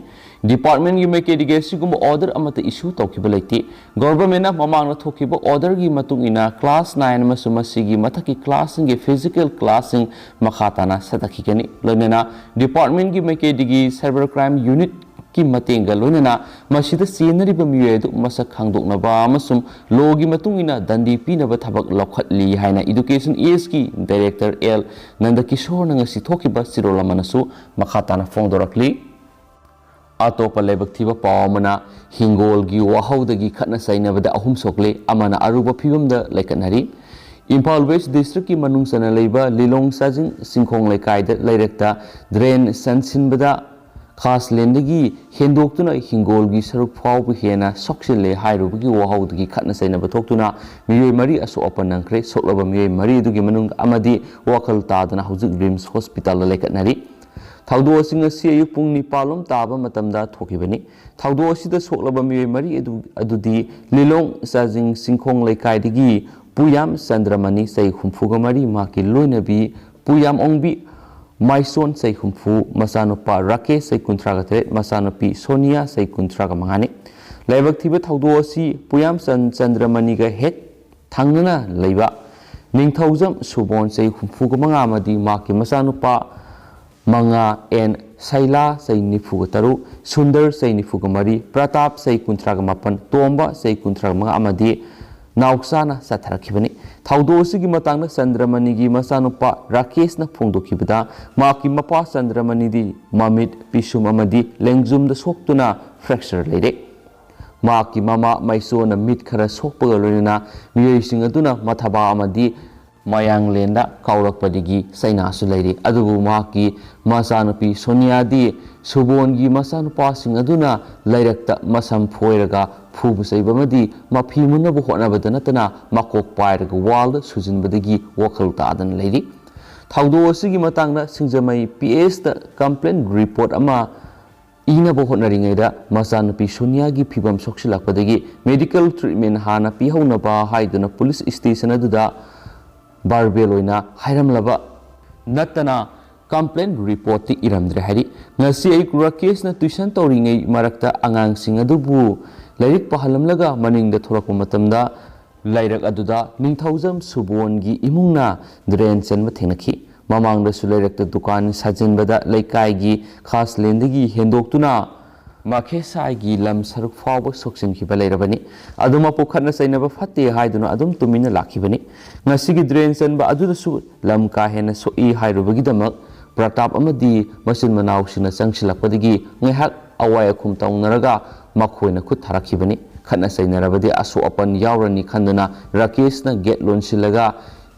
ꯗꯤꯄꯥꯔꯠꯃꯦꯟꯒꯤ ꯃꯥꯏꯀꯩꯗꯒꯤ ꯑꯁꯤꯒꯨꯝꯕ order ꯑꯃꯠꯇ issue ꯇꯧꯈꯤꯕ ꯂꯩꯇꯦ꯫ Government ꯅ ꯃꯃꯥꯡꯗ ꯊꯣꯛꯈꯤꯕ order ꯒꯤ ꯃꯇꯨꯡ ꯏꯟꯅ class nine ꯑꯃꯁꯨꯡ ꯃꯁꯤꯒꯤ ꯃꯊꯛꯀꯤ class ꯁꯤꯡꯒꯤ physical class ꯁꯤꯡ ꯃꯈꯥ ꯇꯥꯅ ꯆꯠꯊꯈꯤꯒꯅꯤ꯫ ꯂꯣꯏꯅꯅ ꯗꯤꯄꯥꯔꯠꯃꯦꯟꯒꯤ ꯃꯥꯏꯀꯩꯗꯒꯤ cyber crime unit ꯀꯤ ꯃꯇꯦꯡꯒ ꯂꯣꯏꯅꯅ ꯃꯁꯤꯗ ꯆꯦꯟꯅꯔꯤꯕ ꯃꯤꯑꯣꯏ ꯑꯗꯨ ꯃꯁꯛ ꯈꯪꯗꯣꯛꯅꯕ ꯑꯃꯁꯨꯡ law ꯒꯤ ꯃꯇꯨꯡ ꯏꯟꯅ ꯗꯟꯗꯤ ꯄꯤꯅꯕ ꯊꯕꯛ ꯂꯧꯈꯠꯂꯤ ꯍꯥꯏꯅ Education S ꯀꯤ Director L ꯅꯟꯗꯀꯤꯁꯣꯔꯅ ꯉꯁꯤ ꯊꯣꯛꯈꯤꯕ ꯆꯦꯔꯣꯜ ꯑꯃꯅꯁꯨ ꯃꯈꯥ ꯇꯥꯅ ꯐꯣꯡꯗꯣꯔꯛꯂꯤ꯫ ꯑꯇꯣꯞꯄ ꯂꯥꯏꯕꯛ ꯊꯤꯕ ꯄꯥꯎ ꯑꯃꯅ, ꯍꯤꯡꯒꯣꯜꯒꯤ ꯋꯥꯍꯧꯗꯒꯤ ꯈꯠꯅ ꯆꯩꯅꯕꯗ ꯑꯍꯨꯝ ꯁꯣꯛꯂꯦ, ꯑꯃꯅ ꯑꯔꯨꯕ ꯐꯤꯕꯝꯗ ꯂꯩꯈꯠꯅꯔꯤ꯫ ꯏꯝꯐꯥꯜ West District ꯀꯤ ꯃꯅꯨꯡ ꯆꯟꯅ ꯂꯩꯕ ꯂꯤꯂꯣꯡ ꯆꯥꯖꯤꯡ ꯆꯤꯡꯈꯣꯡ ꯂꯩꯀꯥꯏꯗ ꯂꯩꯔꯛꯇ drain ꯆꯟꯁꯤꯟꯕꯗ ꯈꯥꯁꯂꯦꯟꯗꯒꯤ ꯍꯦꯟꯗꯣꯛꯇꯨꯅ ꯍꯤꯡꯒꯣꯜꯒꯤ ꯁꯔꯨꯛ ꯐꯥꯎꯕ ꯍꯦꯟꯅ ꯁꯣꯛꯆꯤꯜꯂꯦ ꯍꯥꯏꯔꯨꯕꯒꯤ ꯋꯥꯍꯧꯗꯒꯤ ꯈꯠꯅ ꯆꯩꯅꯕ ꯊꯣꯛꯇꯨꯅ ꯃꯤꯑꯣꯏ ꯃꯔꯤ ꯑꯁꯣꯛ ꯑꯄꯟ ꯅꯪꯈ꯭ꯔꯦ꯫ ꯁꯣꯛꯂꯕ ꯃꯤꯑꯣꯏ ꯃꯔꯤ ꯑꯗꯨꯒꯤ ꯃꯅꯨꯡꯗ ꯑꯃꯗꯤ ꯋꯥꯈꯜ ꯇꯥꯗꯅ ꯍꯧꯖꯤꯛ ꯔꯤꯝꯁ ꯍꯣꯁꯄꯤꯇꯥꯜꯗ ꯂꯩꯈꯠꯅꯔꯤ꯫ ꯊꯧꯗꯣꯛ ꯑꯁꯤ ꯉꯁꯤ ꯑꯌꯨꯛ ꯄꯨꯡ ꯅꯤꯄꯥꯜ ꯂꯣꯝ ꯇꯥꯕ ꯃꯇꯝꯗ ꯊꯣꯛꯈꯤꯕꯅꯤ꯫ ꯊꯧꯗꯣꯛ ꯑꯁꯤꯗ ꯁꯣꯛꯂꯕ ꯃꯤꯑꯣꯏ ꯃꯔꯤ ꯑꯗꯨ, ꯑꯗꯨꯗꯤ ꯂꯤꯂꯣꯡ ꯆꯥꯖꯤꯡ ꯆꯤꯡꯈꯣꯡ ꯂꯩꯀꯥꯏꯗꯒꯤ ꯄꯨꯌꯥꯝ ꯆꯟꯗ꯭ꯔꯃꯅꯤ, ꯆꯍꯤ ꯍꯨꯝꯐꯨꯒ ꯃꯔꯤ, ꯃꯍꯥꯛꯀꯤ ꯂꯣꯏꯅꯕꯤ ꯄꯨꯌꯥꯝ ꯑꯣꯡꯕꯤ ꯃꯥꯏꯁꯣꯟ, ꯆꯍꯤ ꯍꯨꯝꯐꯨ, ꯃꯆꯥꯅꯨꯄꯥ ꯔꯥꯀꯦꯁ, ꯆꯍꯤ ꯀꯨꯟꯊ꯭ꯔꯥꯒ ꯇꯔꯦꯠ, ꯃꯆꯥꯅꯨꯄꯤ ꯁꯣꯅꯤꯌꯥ, ꯆꯍꯤ ꯀꯨꯟꯊ꯭ꯔꯥꯒ ꯃꯉꯥꯅꯤ꯫ ꯂꯥꯏꯕꯛ ꯊꯤꯕ ꯊꯧꯗꯣꯛ ꯑꯁꯤ ꯄꯨꯌꯥꯝ ꯆꯟ-, ꯆꯟꯗ꯭ꯔꯃꯅꯤꯒ ꯍꯦꯛ ꯊꯪꯅꯅ ꯂꯩꯕ ꯅꯤꯡꯊꯧꯖꯝ ꯁꯨꯕꯣꯟ, ꯆꯍꯤ ꯍꯨꯝꯐꯨꯒ ꯃꯉꯥ, ꯑꯃꯗꯤ ꯃꯍꯥꯛꯀꯤ ꯃꯆꯥꯅꯨꯄꯥ ꯃꯉꯥ, ꯑꯦꯟ ꯁꯩꯂꯥ, ꯆꯍꯤ ꯅꯤꯐꯨꯒ ꯇꯔꯨꯛ, ꯁꯨꯟꯗꯔ, ꯆꯍꯤ ꯅꯤꯐꯨꯒ ꯃꯔꯤ, ꯄ꯭ꯔꯇꯥꯞ, ꯆꯍꯤ ꯀꯨꯟꯊ꯭ꯔꯥꯒ ꯃꯥꯄꯟ, ꯇꯣꯝꯕ, ꯆꯍꯤ ꯀꯨꯟꯊ꯭ꯔꯥꯒ ꯃꯉꯥ, ꯑꯃꯗꯤ ꯅꯥꯎꯆꯥꯅ ꯆꯠꯊꯔꯛꯈꯤꯕꯅꯤ꯫ ꯊꯧꯗꯣꯛ ꯑꯁꯤꯒꯤ ꯃꯇꯥꯡꯗ ꯆꯟꯗ꯭ꯔꯃꯅꯤꯒꯤ ꯃꯆꯥꯅꯨꯄꯥ ꯔꯥꯀꯦꯁꯅ ꯐꯣꯡꯗꯣꯛꯈꯤꯕꯗ, ꯃꯍꯥꯛꯀꯤ ꯃꯄꯥ ꯆꯟꯗ꯭ꯔꯃꯅꯤꯗꯤ ꯃꯃꯤꯠ, ꯄꯤꯁꯨꯝ ꯑꯃꯗꯤ ꯂꯦꯡꯖꯨꯝꯗ ꯁꯣꯛꯇꯨꯅ ꯐ꯭ꯔꯦꯛꯆꯔ ꯂꯩꯔꯦ꯫ ꯃꯍꯥꯛꯀꯤ ꯃꯃꯥ ꯃꯥꯏꯁꯣꯟꯅ ꯃꯤꯠ ꯈꯔ ꯁꯣꯛꯄꯒ ꯂꯣꯏꯅꯅ ꯃꯤꯑꯣꯏꯁꯤꯡ ꯑꯗꯨꯅ ꯃꯊꯕꯥꯛ ꯑꯃꯗꯤ ꯃꯌꯥꯡꯂꯦꯟꯗ ꯀꯥꯎꯔꯛꯄꯗꯒꯤ ꯆꯩꯅꯥꯁꯨ ꯂꯩꯔꯤ꯫ ꯑꯗꯨꯕꯨ ꯃꯍꯥꯛꯀꯤ ꯃꯆꯥꯅꯨꯄꯤ ꯁꯣꯅꯤꯌꯥꯗꯤ ꯁꯨꯕꯣꯟꯒꯤ ꯃꯆꯥꯅꯨꯄꯥꯁꯤꯡ ꯑꯗꯨꯅ ꯂꯩꯔꯛꯇ ꯃꯁꯝ ꯐꯣꯏꯔꯒ ꯐꯨꯕ ꯆꯩꯕ ꯑꯃꯗꯤ ꯃꯐꯤ ꯃꯨꯅꯕ ꯍꯣꯠꯅꯕꯗ ꯅꯠꯇꯅ ꯃꯀꯣꯛ ꯄꯥꯏꯔꯒ ꯋꯥꯜꯗ ꯁꯨꯖꯤꯟꯕꯗꯒꯤ ꯋꯥꯈꯜ ꯇꯥꯗꯅ ꯂꯩꯔꯤ꯫ ꯊꯧꯗꯣꯛ ꯑꯁꯤꯒꯤ ꯃꯇꯥꯡꯗ ꯁꯤꯡꯖꯃꯩ ꯄꯤ ꯑꯦꯁꯇ ꯀꯝꯄ꯭ꯂꯦꯟ ꯔꯤꯄꯣꯔꯠ ꯑꯃ ꯏꯅꯕ ꯍꯣꯠꯅꯔꯤꯉꯩꯗ ꯃꯆꯥꯅꯨꯄꯤ ꯁꯣꯅꯤꯌꯥꯒꯤ ꯐꯤꯕꯝ ꯁꯣꯛꯆꯤꯜꯂꯛꯄꯗꯒꯤ ꯃꯦꯗꯤꯀꯦꯜ ꯇ꯭ꯔꯤꯠꯃꯦꯟ ꯍꯥꯟꯅ ꯄꯤꯍꯧꯅꯕ ꯍꯥꯏꯗꯨꯅ ꯄꯨꯂꯤꯁ ꯁ꯭ꯇꯦꯁꯟ ꯑꯗꯨꯗ ꯚꯥꯔꯕꯦꯜ ꯑꯣꯏꯅ ꯍꯥꯏꯔꯝꯂꯕ ꯅꯠꯇꯅ ꯀꯝꯄ꯭ꯂꯦꯟ ꯔꯤꯄꯣꯔꯠꯇꯤ ꯏꯔꯝꯗ꯭ꯔꯦ ꯍꯥꯏꯔꯤ꯫ ꯉꯁꯤ ꯑꯌꯨꯛ ꯔꯥꯀꯦꯁꯅ ꯇ꯭ꯌꯨꯁꯟ ꯇꯧꯔꯤꯉꯩ ꯃꯔꯛꯇ ꯑꯉꯥꯡꯁꯤꯡ ꯑꯗꯨꯕꯨ ꯂꯥꯏꯔꯤꯛ ꯄꯥꯍꯜꯂꯝꯂꯒ ꯃꯅꯤꯡꯗ ꯊꯣꯛꯂꯛꯄ ꯃꯇꯝꯗ ꯂꯩꯔꯛ ꯑꯗꯨꯗ ꯅꯤꯡꯊꯧꯖꯝ ꯁꯨꯕꯣꯟꯒꯤ ꯏꯃꯨꯡꯅ ꯗ꯭ꯔꯦꯟ ꯆꯟꯕ ꯊꯦꯡꯅꯈꯤ꯫ ꯃꯃꯥꯡꯗꯁꯨ ꯂꯩꯔꯛꯇ ꯗꯨꯀꯥꯟ ꯁꯥꯖꯤꯟꯕꯗ ꯂꯩꯀꯥꯏꯒꯤ ꯈꯥꯁꯂꯦꯟꯗꯒꯤ ꯍꯦꯟꯗꯣꯛꯇꯨꯅ ꯃꯈꯦꯁꯥꯏꯒꯤ ꯂꯝ ꯁꯔꯨꯛ ꯐꯥꯎꯕ ꯁꯣꯛꯆꯤꯟꯈꯤꯕ ꯂꯩꯔꯕꯅꯤ꯫ ꯑꯗꯨꯃꯛꯄꯨ ꯈꯠꯅ ꯆꯩꯅꯕ ꯐꯠꯇꯦ ꯍꯥꯏꯗꯨꯅ ꯑꯗꯨꯝ ꯇꯨꯃꯤꯟꯅ ꯂꯥꯛꯈꯤꯕꯅꯤ꯫ ꯉꯁꯤꯒꯤ ꯗ꯭ꯔꯦꯟ ꯆꯟꯕ ꯑꯗꯨꯗꯁꯨ ꯂꯝ ꯀꯥ ꯍꯦꯟꯅ ꯁꯣꯛꯏ ꯍꯥꯏꯔꯨꯕꯒꯤꯗꯃꯛ ꯄ꯭ꯔꯇꯥꯞ ꯑꯃꯗꯤ ꯃꯆꯤꯟ ꯃꯅꯥꯎꯁꯤꯡꯅ ꯆꯪꯁꯤꯜꯂꯛꯄꯗꯒꯤ ꯉꯥꯏꯍꯥꯛ ꯑꯋꯥꯏ ꯑꯈꯨꯝ ꯇꯧꯅꯔꯒ ꯃꯈꯣꯏꯅ ꯈꯨꯠ ꯊꯥꯔꯛꯈꯤꯕꯅꯤ꯫ ꯈꯠꯅ ꯆꯩꯅꯔꯕꯗꯤ ꯑꯁꯣꯛ ꯑꯄꯟ ꯌꯥꯎꯔꯅꯤ ꯈꯟꯗꯨꯅ ꯔꯥꯀꯦꯁꯅ ꯒꯦꯠ ꯂꯣꯟꯁꯤꯜꯂꯒ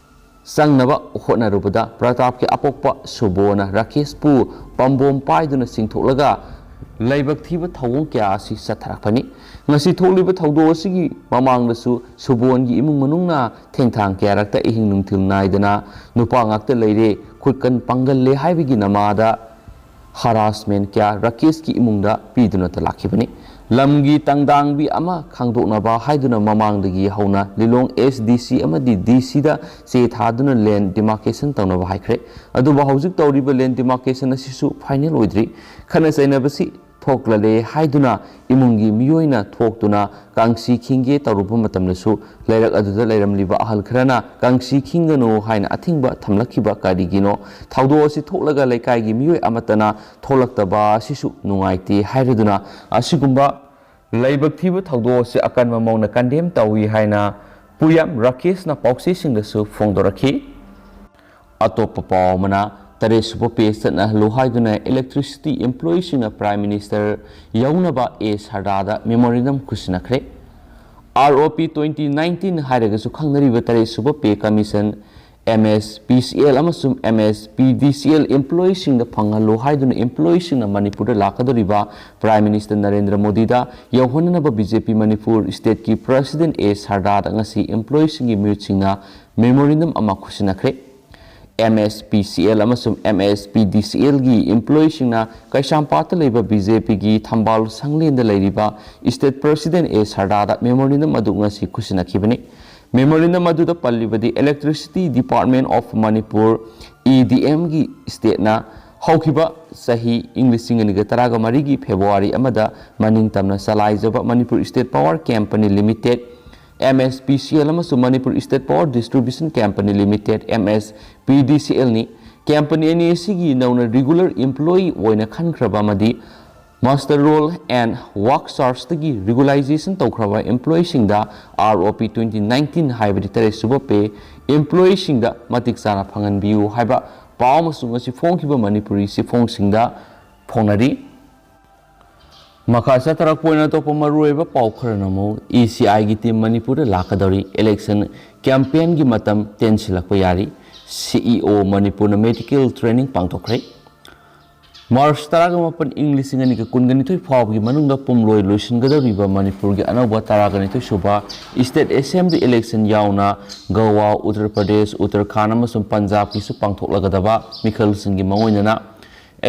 ꯆꯪꯅꯕ ꯍꯣꯠꯅꯔꯨꯕꯗ ꯄ꯭ꯔꯇꯥꯞꯀꯤ ꯑꯄꯣꯛꯄ ꯁꯨꯕꯣꯅ ꯔꯥꯀꯦꯁꯄꯨ ꯄꯥꯝꯕꯣꯝ ꯄꯥꯏꯗꯨꯅ ꯆꯤꯡꯊꯣꯛꯂꯒ ꯂꯥꯏꯕꯛ ꯊꯤꯕ ꯊꯧꯑꯣꯡ ꯀꯌꯥ ꯑꯁꯤ ꯆꯠꯊꯔꯛꯄꯅꯤ꯫ ꯉꯁꯤ ꯊꯣꯛꯂꯤꯕ ꯊꯧꯗꯣꯛ ꯑꯁꯤꯒꯤ ꯃꯃꯥꯡꯗꯁꯨ ꯁꯨꯕꯣꯟꯒꯤ ꯏꯃꯨꯡ ꯃꯅꯨꯡꯅ ꯊꯦꯡꯊꯥꯡ ꯀꯌꯥꯔꯛꯇ ꯑꯍꯤꯡ ꯅꯨꯡꯊꯤꯜ ꯅꯥꯏꯗꯅ ꯅꯨꯄꯥ ꯉꯥꯛꯇ ꯂꯩꯔꯦ, ꯈꯨꯠꯀꯟ ꯄꯥꯡꯒꯜꯂꯦ ꯍꯥꯏꯕꯒꯤ ꯅꯃꯥꯗ ꯍꯔꯥꯁꯃꯦꯟ ꯀꯌꯥ ꯔꯥꯀꯦꯁꯀꯤ ꯏꯃꯨꯡꯗ ꯄꯤꯗꯨꯅꯇ ꯂꯥꯛꯈꯤꯕꯅꯤ꯫ ꯂꯝꯒꯤ ꯇꯪꯗꯥꯡꯕꯤ ꯑꯃ ꯈꯪꯗꯣꯛꯅꯕ ꯍꯥꯏꯗꯨꯅ ꯃꯃꯥꯡꯗꯒꯤ ꯍꯧꯅ ꯂꯤꯂꯣꯡ ꯑꯦꯁ ꯗꯤ ꯁꯤ ꯑꯃꯗꯤ ꯗꯤ ꯁꯤꯗ ꯆꯦ ꯊꯥꯗꯨꯅ ꯂꯦꯟ ꯗꯤꯃꯥꯔꯀꯦꯁꯟ ꯇꯧꯅꯕ ꯍꯥꯏꯈ꯭ꯔꯦ꯫ ꯑꯗꯨꯕꯨ ꯍꯧꯖꯤꯛ ꯇꯧꯔꯤꯕ ꯂꯦꯟ ꯗꯤꯃꯥꯔꯀꯦꯁꯟ ꯑꯁꯤꯁꯨ ꯐꯥꯏꯅꯦꯜ ꯑꯣꯏꯗ꯭ꯔꯤ꯫ ꯈꯠꯅ ꯆꯩꯅꯕꯁꯤ ꯊꯣꯛꯂꯔꯦ ꯍꯥꯏꯗꯨꯅ ꯏꯃꯨꯡꯒꯤ ꯃꯤꯑꯣꯏꯅ ꯊꯣꯛꯇꯨꯅ ꯀꯥꯡꯁꯤ ꯈꯤꯡꯒꯦ ꯇꯧꯔꯨꯕ ꯃꯇꯝꯗꯁꯨ ꯂꯩꯔꯛ ꯑꯗꯨꯗ ꯂꯩꯔꯝꯂꯤꯕ ꯑꯍꯜ ꯈꯔꯅ ꯀꯥꯡꯁꯤ ꯈꯤꯡꯒꯅꯨ ꯍꯥꯏꯅ ꯑꯊꯤꯡꯕ ꯊꯝꯂꯛꯈꯤꯕ ꯀꯔꯤꯒꯤꯅꯣ? ꯊꯧꯗꯣꯛ ꯑꯁꯤ ꯊꯣꯛꯂꯒ ꯂꯩꯀꯥꯏꯒꯤ ꯃꯤꯑꯣꯏ ꯑꯃꯠꯇꯅ ꯊꯣꯛꯂꯛꯇꯕ ꯑꯁꯤꯁꯨ ꯅꯨꯡꯉꯥꯏꯇꯦ ꯍꯥꯏꯔꯗꯨꯅ ꯑꯁꯤꯒꯨꯝꯕ ꯂꯥꯏꯕꯛ ꯊꯤꯕ ꯊꯧꯗꯣꯛ ꯑꯁꯤ ꯑꯀꯟꯕ ꯃꯑꯣꯡꯗ ꯀꯟꯗꯦꯝ ꯇꯧꯏ ꯍꯥꯏꯅ ꯄꯨꯌꯥꯝ ꯔꯥꯀꯦꯁꯅ ꯄꯥꯎꯆꯦꯁꯤꯡꯗꯁꯨ ꯐꯣꯡꯗꯣꯔꯛꯈꯤ꯫ ꯑꯇꯣꯞꯄ ꯄꯥꯎ ꯑꯃꯅ, ꯇꯔꯦꯠꯁꯨꯕ ꯄꯦ ꯆꯠꯅꯍꯜꯂꯨ ꯍꯥꯏꯗꯨꯅ ꯏꯂꯦꯛꯇ꯭ꯔꯤꯁꯤꯇꯤ ꯏꯝꯄ꯭ꯂꯣꯌꯤꯁꯤꯡꯅ ꯄ꯭ꯔꯥꯏꯝ ꯃꯤꯅꯤꯁꯇꯔ ꯌꯧꯅꯕ ꯑꯦ ꯁꯔꯗꯥꯗ ꯃꯦꯃꯣꯔꯦꯟꯗꯝ ꯈꯨꯠꯁꯤꯟꯅꯈ꯭ꯔꯦ꯫ ꯑꯥꯔ ꯑꯣ ꯄꯤ twenty nineteen ꯍꯥꯏꯔꯒꯁꯨ ꯈꯪꯅꯔꯤꯕ ꯇꯔꯦꯠꯁꯨꯕ ꯄꯦ commission, M S P C L ꯑꯃꯁꯨꯡ M S P D C L ꯏꯝꯄ꯭ꯂꯣꯌꯤꯁꯤꯡꯗ ꯐꯪꯍꯜꯂꯨ ꯍꯥꯏꯗꯨꯅ ꯏꯝꯄ꯭ꯂꯣꯌꯤꯁꯤꯡꯅ ꯃꯅꯤꯄꯨꯔꯗ ꯂꯥꯛꯀꯗꯧꯔꯤꯕ ꯄ꯭ꯔꯥꯏꯝ ꯃꯤꯅꯤꯁꯇꯔ ꯅꯔꯦꯟꯗ꯭ꯔ ꯃꯣꯗꯤꯗ ꯌꯧꯍꯟꯅꯅꯕ ꯕꯤ ꯖꯦ ꯄꯤ ꯃꯅꯤꯄꯨꯔ ꯁ꯭ꯇꯦꯠꯀꯤ ꯄ꯭ꯔꯁꯤꯗꯦꯟ ꯑꯦ ꯁꯔꯗꯥꯗ ꯉꯁꯤ ꯏꯝꯄ꯭ꯂꯣꯌꯤꯁꯤꯡꯒꯤ ꯃꯤꯍꯨꯠꯁꯤꯡꯅ ꯃꯦꯃꯣꯔꯦꯟꯗꯝ ꯑꯃ ꯈꯨꯠꯁꯤꯟꯅꯈ꯭ꯔꯦ꯫ M S P C L ꯑꯃꯁꯨꯡ ꯑꯦꯝ ꯑꯦꯁ ꯄꯤ ꯗꯤ ꯁꯤ ꯑꯦꯜꯒꯤ ꯏꯝꯄ꯭ꯂꯣꯌꯤꯁꯤꯡꯅ ꯀꯩꯁꯥꯝꯄꯥꯠꯇ ꯂꯩꯕ ꯕꯤ ꯖꯦ ꯄꯤꯒꯤ ꯊꯝꯕꯥꯜ ꯁꯪꯂꯦꯟꯗ ꯂꯩꯔꯤꯕ ꯁ꯭ꯇꯦꯠ ꯄ꯭ꯔꯁꯤꯗꯦꯟ ꯑꯦ ꯁꯔꯗꯥꯗ ꯃꯦꯃꯣꯔꯦꯟꯗꯝ ꯑꯗꯨ ꯉꯁꯤ ꯈꯨꯠꯁꯤꯟꯅꯈꯤꯕꯅꯤ꯫ ꯃꯦꯃꯣꯔꯦꯟꯗꯝ ꯑꯗꯨꯗ ꯄꯜꯂꯤꯕꯗꯤ Electricity Department of Manipur, E ꯗꯤ ꯑꯦꯝꯒꯤ ꯁ꯭ꯇꯦꯠꯅ ꯍꯧꯈꯤꯕ ꯆꯍꯤ ꯏꯪ ꯂꯤꯁꯤꯡ ꯑꯅꯤꯒ ꯇꯔꯥꯒ ꯃꯔꯤꯒꯤ ꯐꯦꯕ꯭ꯔꯨꯋꯥꯔꯤ ꯑꯃꯗ ꯃꯅꯤꯡ ꯇꯝꯅ ꯆꯂꯥꯏꯖꯕ Manipur state power company limited, M S P C L ꯑꯃꯁꯨꯡ Manipur state power distribution company limited, M S P D C ꯑꯦꯜꯅꯤ꯫ ꯀꯝꯄꯅꯤ ꯑꯅꯤ ꯑꯁꯤꯒꯤ ꯅꯧꯅ ꯔꯤꯒꯨꯂꯔ ꯏꯝꯄ꯭ꯂꯣꯌꯤ ꯑꯣꯏꯅ ꯈꯟꯈ꯭ꯔꯕ ꯑꯃꯗꯤ ꯃꯥꯁꯇꯔ ꯔꯣꯜ ꯑꯦꯟ ꯋꯥꯔꯛ ꯆꯥꯔꯖꯇꯒꯤ ꯔꯤꯒꯨꯂꯥꯏꯖꯦꯁꯟ ꯇꯧꯈ꯭ꯔꯕ ꯏꯝꯄ꯭ꯂꯣꯌꯤꯁꯤꯡꯗ ꯑꯥꯔ ꯑꯣ ꯄꯤ twenty nineteen ꯍꯥꯏꯕꯗꯤ ꯇꯔꯦꯠꯁꯨꯕ ꯄꯦ ꯏꯝꯄ꯭ꯂꯣꯌꯤꯁꯤꯡꯗ ꯃꯇꯤꯛ ꯆꯥꯅ ꯐꯪꯍꯟꯕꯤꯌꯨ ꯍꯥꯏꯕ ꯄꯥꯎ ꯑꯃꯁꯨ ꯉꯁꯤ ꯐꯣꯡꯈꯤꯕ ꯃꯅꯤꯄꯨꯔꯤ ꯆꯦꯐꯣꯡꯁꯤꯡꯗ ꯐꯣꯡꯅꯔꯤ꯫ ꯃꯈꯥ ꯆꯠꯊꯔꯛꯄ ꯑꯣꯏꯅ ꯑꯇꯣꯞꯄ ꯃꯔꯨꯑꯣꯏꯕ ꯄꯥꯎ ꯈꯔꯅ ꯑꯃꯨꯛ ꯏ ꯁꯤ ꯑꯥꯏꯒꯤ ꯇꯤꯝ ꯃꯅꯤꯄꯨꯔꯗ ꯂꯥꯛꯀꯗꯧꯔꯤ꯫ ꯏꯂꯦꯛꯁꯟ ꯀꯦꯝꯄꯦꯟꯒꯤ ꯃꯇꯝ ꯇꯦꯟꯁꯤꯜꯂꯛꯄ ꯌꯥꯔꯤ꯫ ꯁꯤ ꯏ ꯑꯣ ꯃꯅꯤꯄꯨꯔꯅ ꯃꯦꯗꯤꯀꯦꯜ ꯇ꯭ꯔꯦꯅꯤꯡ ꯄꯥꯡꯊꯣꯛꯈ꯭ꯔꯦ꯫ ꯃꯥꯔꯆ ꯇꯔꯥꯒ ꯃꯥꯄꯟ, ꯏꯪ ꯂꯤꯁꯤꯡ ꯑꯅꯤꯒ ꯀꯨꯟꯒ ꯅꯤꯊꯣꯏ ꯐꯥꯎꯕꯒꯤ ꯃꯅꯨꯡꯗ ꯄꯨꯝꯂꯣꯏ ꯂꯣꯏꯁꯤꯟꯒꯗꯧꯔꯤꯕ ꯃꯅꯤꯄꯨꯔꯒꯤ ꯑꯅꯧꯕ ꯇꯔꯥꯒ ꯅꯤꯊꯣꯏ ꯁꯨꯕ ꯏꯁꯇꯦꯠ ꯑꯦꯁꯦꯝꯕ꯭ꯂꯤ ꯏꯂꯦꯛꯁꯟ ꯌꯥꯎꯅ ꯒꯋꯥ, ꯎꯠꯇꯔ ꯄ꯭ꯔꯗꯦꯁ, ꯎꯠꯇꯔꯈꯥꯟꯗ ꯑꯃꯁꯨꯡ ꯄꯟꯖꯥꯕꯀꯤꯁꯨ ꯄꯥꯡꯊꯣꯛꯂꯒꯗꯕ ꯃꯤꯈꯜꯁꯤꯡꯒꯤ ꯃꯑꯣꯡ ꯑꯣꯏꯅꯅ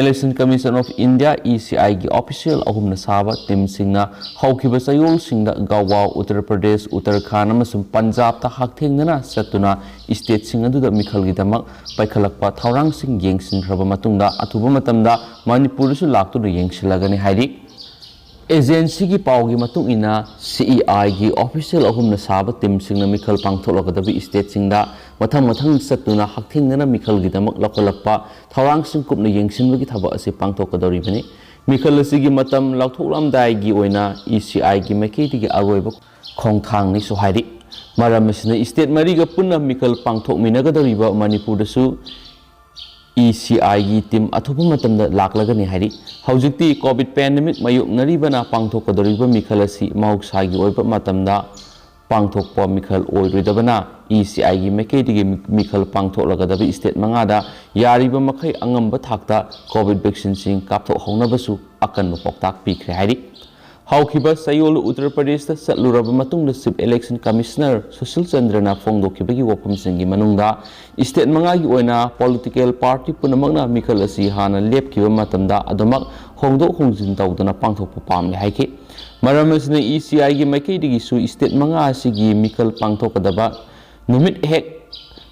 Election Commission of India, E C I, ꯒꯤ ꯑꯣꯐꯤꯁꯤꯌꯦꯜ ꯑꯍꯨꯝꯅ ꯁꯥꯕ ꯇꯤꯝꯁꯤꯡꯅ ꯍꯧꯈꯤꯕ ꯆꯌꯣꯜꯁꯤꯡꯗ ꯒꯋꯥ, ꯎꯠꯇꯔ ꯄ꯭ꯔꯗꯦꯁ, ꯎꯠꯇꯔꯈꯥꯟꯗ ꯑꯃꯁꯨꯡ ꯄꯟꯖꯥꯕꯇ ꯍꯛꯊꯦꯡꯅꯅ ꯆꯠꯇꯨꯅ ꯏꯁꯇꯦꯠꯁꯤꯡ ꯑꯗꯨꯗ ꯃꯤꯈꯜꯒꯤꯗꯃꯛ ꯄꯥꯏꯈꯠꯂꯛꯄ ꯊꯧꯔꯥꯡꯁꯤꯡ ꯌꯦꯡꯁꯤꯟꯈ꯭ꯔꯕ ꯃꯇꯨꯡꯗ ꯑꯊꯨꯕ ꯃꯇꯝꯗ ꯃꯅꯤꯄꯨꯔꯗꯁꯨ ꯂꯥꯛꯇꯨꯅ ꯌꯦꯡꯁꯤꯜꯂꯒꯅꯤ ꯍꯥꯏꯔꯤ꯫ ꯑꯦꯖꯦꯟꯁꯤꯒꯤ ꯄꯥꯎꯒꯤ ꯃꯇꯨꯡ ꯏꯟꯅ, ꯁꯤ ꯏ ꯑꯥꯏꯒꯤ ꯑꯣꯐꯤꯁꯤꯌꯦꯜ ꯑꯍꯨꯝꯅ ꯁꯥꯕ ꯇꯤꯝꯁꯤꯡꯅ ꯃꯤꯈꯜ ꯄꯥꯡꯊꯣꯛꯂꯒꯗꯕ ꯏꯁꯇꯦꯠꯁꯤꯡꯗ ꯃꯊꯪ ꯃꯊꯪ ꯆꯠꯇꯨꯅ ꯍꯛꯊꯦꯡꯅꯅ ꯃꯤꯈꯜꯒꯤꯗꯃꯛ ꯂꯧꯈꯠꯂꯛꯄ ꯊꯧꯔꯥꯡꯁꯤꯡ ꯀꯨꯞꯅ ꯌꯦꯡꯁꯤꯟꯕꯒꯤ ꯊꯕꯛ ꯑꯁꯤ ꯄꯥꯡꯊꯣꯛꯀꯗꯧꯔꯤꯕꯅꯤ꯫ ꯃꯤꯈꯜ ꯑꯁꯤꯒꯤ ꯃꯇꯝ ꯂꯥꯎꯊꯣꯛꯂꯝꯗꯥꯏꯒꯤ ꯑꯣꯏꯅ ꯏ ꯁꯤ ꯑꯥꯏꯒꯤ ꯃꯥꯏꯀꯩꯗꯒꯤ ꯑꯔꯣꯏꯕ ꯈꯣꯡꯊꯥꯡꯅꯤꯁꯨ ꯍꯥꯏꯔꯤ꯫ ꯃꯔꯝ ꯑꯁꯤꯅ, ꯏꯁꯇꯦꯠ ꯃꯔꯤꯒ ꯄꯨꯟꯅ ꯃꯤꯈꯜ ꯄꯥꯡꯊꯣꯛꯃꯤꯟꯅꯒꯗꯧꯔꯤꯕ ꯃꯅꯤꯄꯨꯔꯗꯁꯨ ꯏ ꯁꯤ ꯑꯥꯏꯒꯤ ꯇꯤꯝ ꯑꯊꯨꯕ ꯃꯇꯝꯗ ꯂꯥꯛꯂꯒꯅꯤ ꯍꯥꯏꯔꯤ꯫ ꯍꯧꯖꯤꯛꯇꯤ ꯀꯣꯚꯤꯗ ꯄꯦꯟꯗꯦꯃꯤꯛ ꯃꯥꯌꯣꯛꯅꯔꯤꯕꯅ ꯄꯥꯡꯊꯣꯛꯀꯗꯧꯔꯤꯕ ꯃꯤꯈꯜ ꯑꯁꯤ ꯃꯍꯧꯁꯥꯒꯤ ꯑꯣꯏꯕ ꯃꯇꯝꯗ ꯄꯥꯡꯊꯣꯛꯄ ꯃꯤꯈꯜ ꯑꯣꯏꯔꯣꯏꯗꯕꯅ, ꯏ ꯁꯤ ꯑꯥꯏꯒꯤ ꯃꯥꯏꯀꯩꯗꯒꯤ ꯃꯤ-, ꯃꯤꯈꯜ ꯄꯥꯡꯊꯣꯛꯂꯒꯗꯕ ꯏꯁꯇꯦꯠ ꯃꯉꯥꯗ ꯌꯥꯔꯤꯕ ꯃꯈꯩ ꯑꯉꯝꯕ ꯊꯥꯛꯇ ꯀꯣꯚꯤꯗ ꯚꯦꯛꯁꯤꯟꯁꯤꯡ ꯀꯥꯞꯊꯣꯛꯍꯧꯅꯕꯁꯨ ꯑꯀꯟꯕ ꯄꯥꯎꯇꯥꯛ ꯄꯤꯈ꯭ꯔꯦ ꯍꯥꯏꯔꯤ꯫ ꯍꯧꯈꯤꯕ ꯆꯌꯣꯜ ꯎꯠꯇꯔ ꯄ꯭ꯔꯗꯦꯁꯇ ꯆꯠꯂꯨꯔꯕ ꯃꯇꯨꯡꯗ ꯆꯤꯐ ꯏꯂꯦꯛꯁꯟ ꯀꯃꯤꯁꯅꯔ ꯁꯨꯁꯤꯜ ꯆꯟꯗ꯭ꯔꯅ ꯐꯣꯡꯗꯣꯛꯈꯤꯕꯒꯤ ꯋꯥꯐꯝꯁꯤꯡꯒꯤ ꯃꯅꯨꯡꯗ ꯏꯁꯇꯦꯠ ꯃꯉꯥꯒꯤ ꯑꯣꯏꯅ ꯄꯣꯂꯤꯇꯤꯀꯦꯜ ꯄꯥꯔꯇꯤ ꯄꯨꯝꯅꯃꯛꯅ ꯃꯤꯈꯜ ꯑꯁꯤ ꯍꯥꯟꯅ ꯂꯦꯞꯈꯤꯕ ꯃꯇꯝꯗ ꯑꯗꯨꯃꯛ ꯍꯣꯡꯗꯣꯛ ꯍꯣꯡꯖꯤꯟ ꯇꯧꯗꯨꯅ ꯄꯥꯡꯊꯣꯛꯄ ꯄꯥꯝꯂꯦ ꯍꯥꯏꯈꯤ꯫ ꯃꯔꯝ ꯑꯁꯤꯅ, ꯏ ꯁꯤ ꯑꯥꯏꯒꯤ ꯃꯥꯏꯀꯩꯗꯒꯤꯁꯨ ꯏꯁꯇꯦꯠ ꯃꯉꯥ ꯑꯁꯤꯒꯤ ꯃꯤꯈꯜ ꯄꯥꯡꯊꯣꯛꯀꯗꯕ ꯅꯨꯃꯤꯠ ꯍꯦꯛ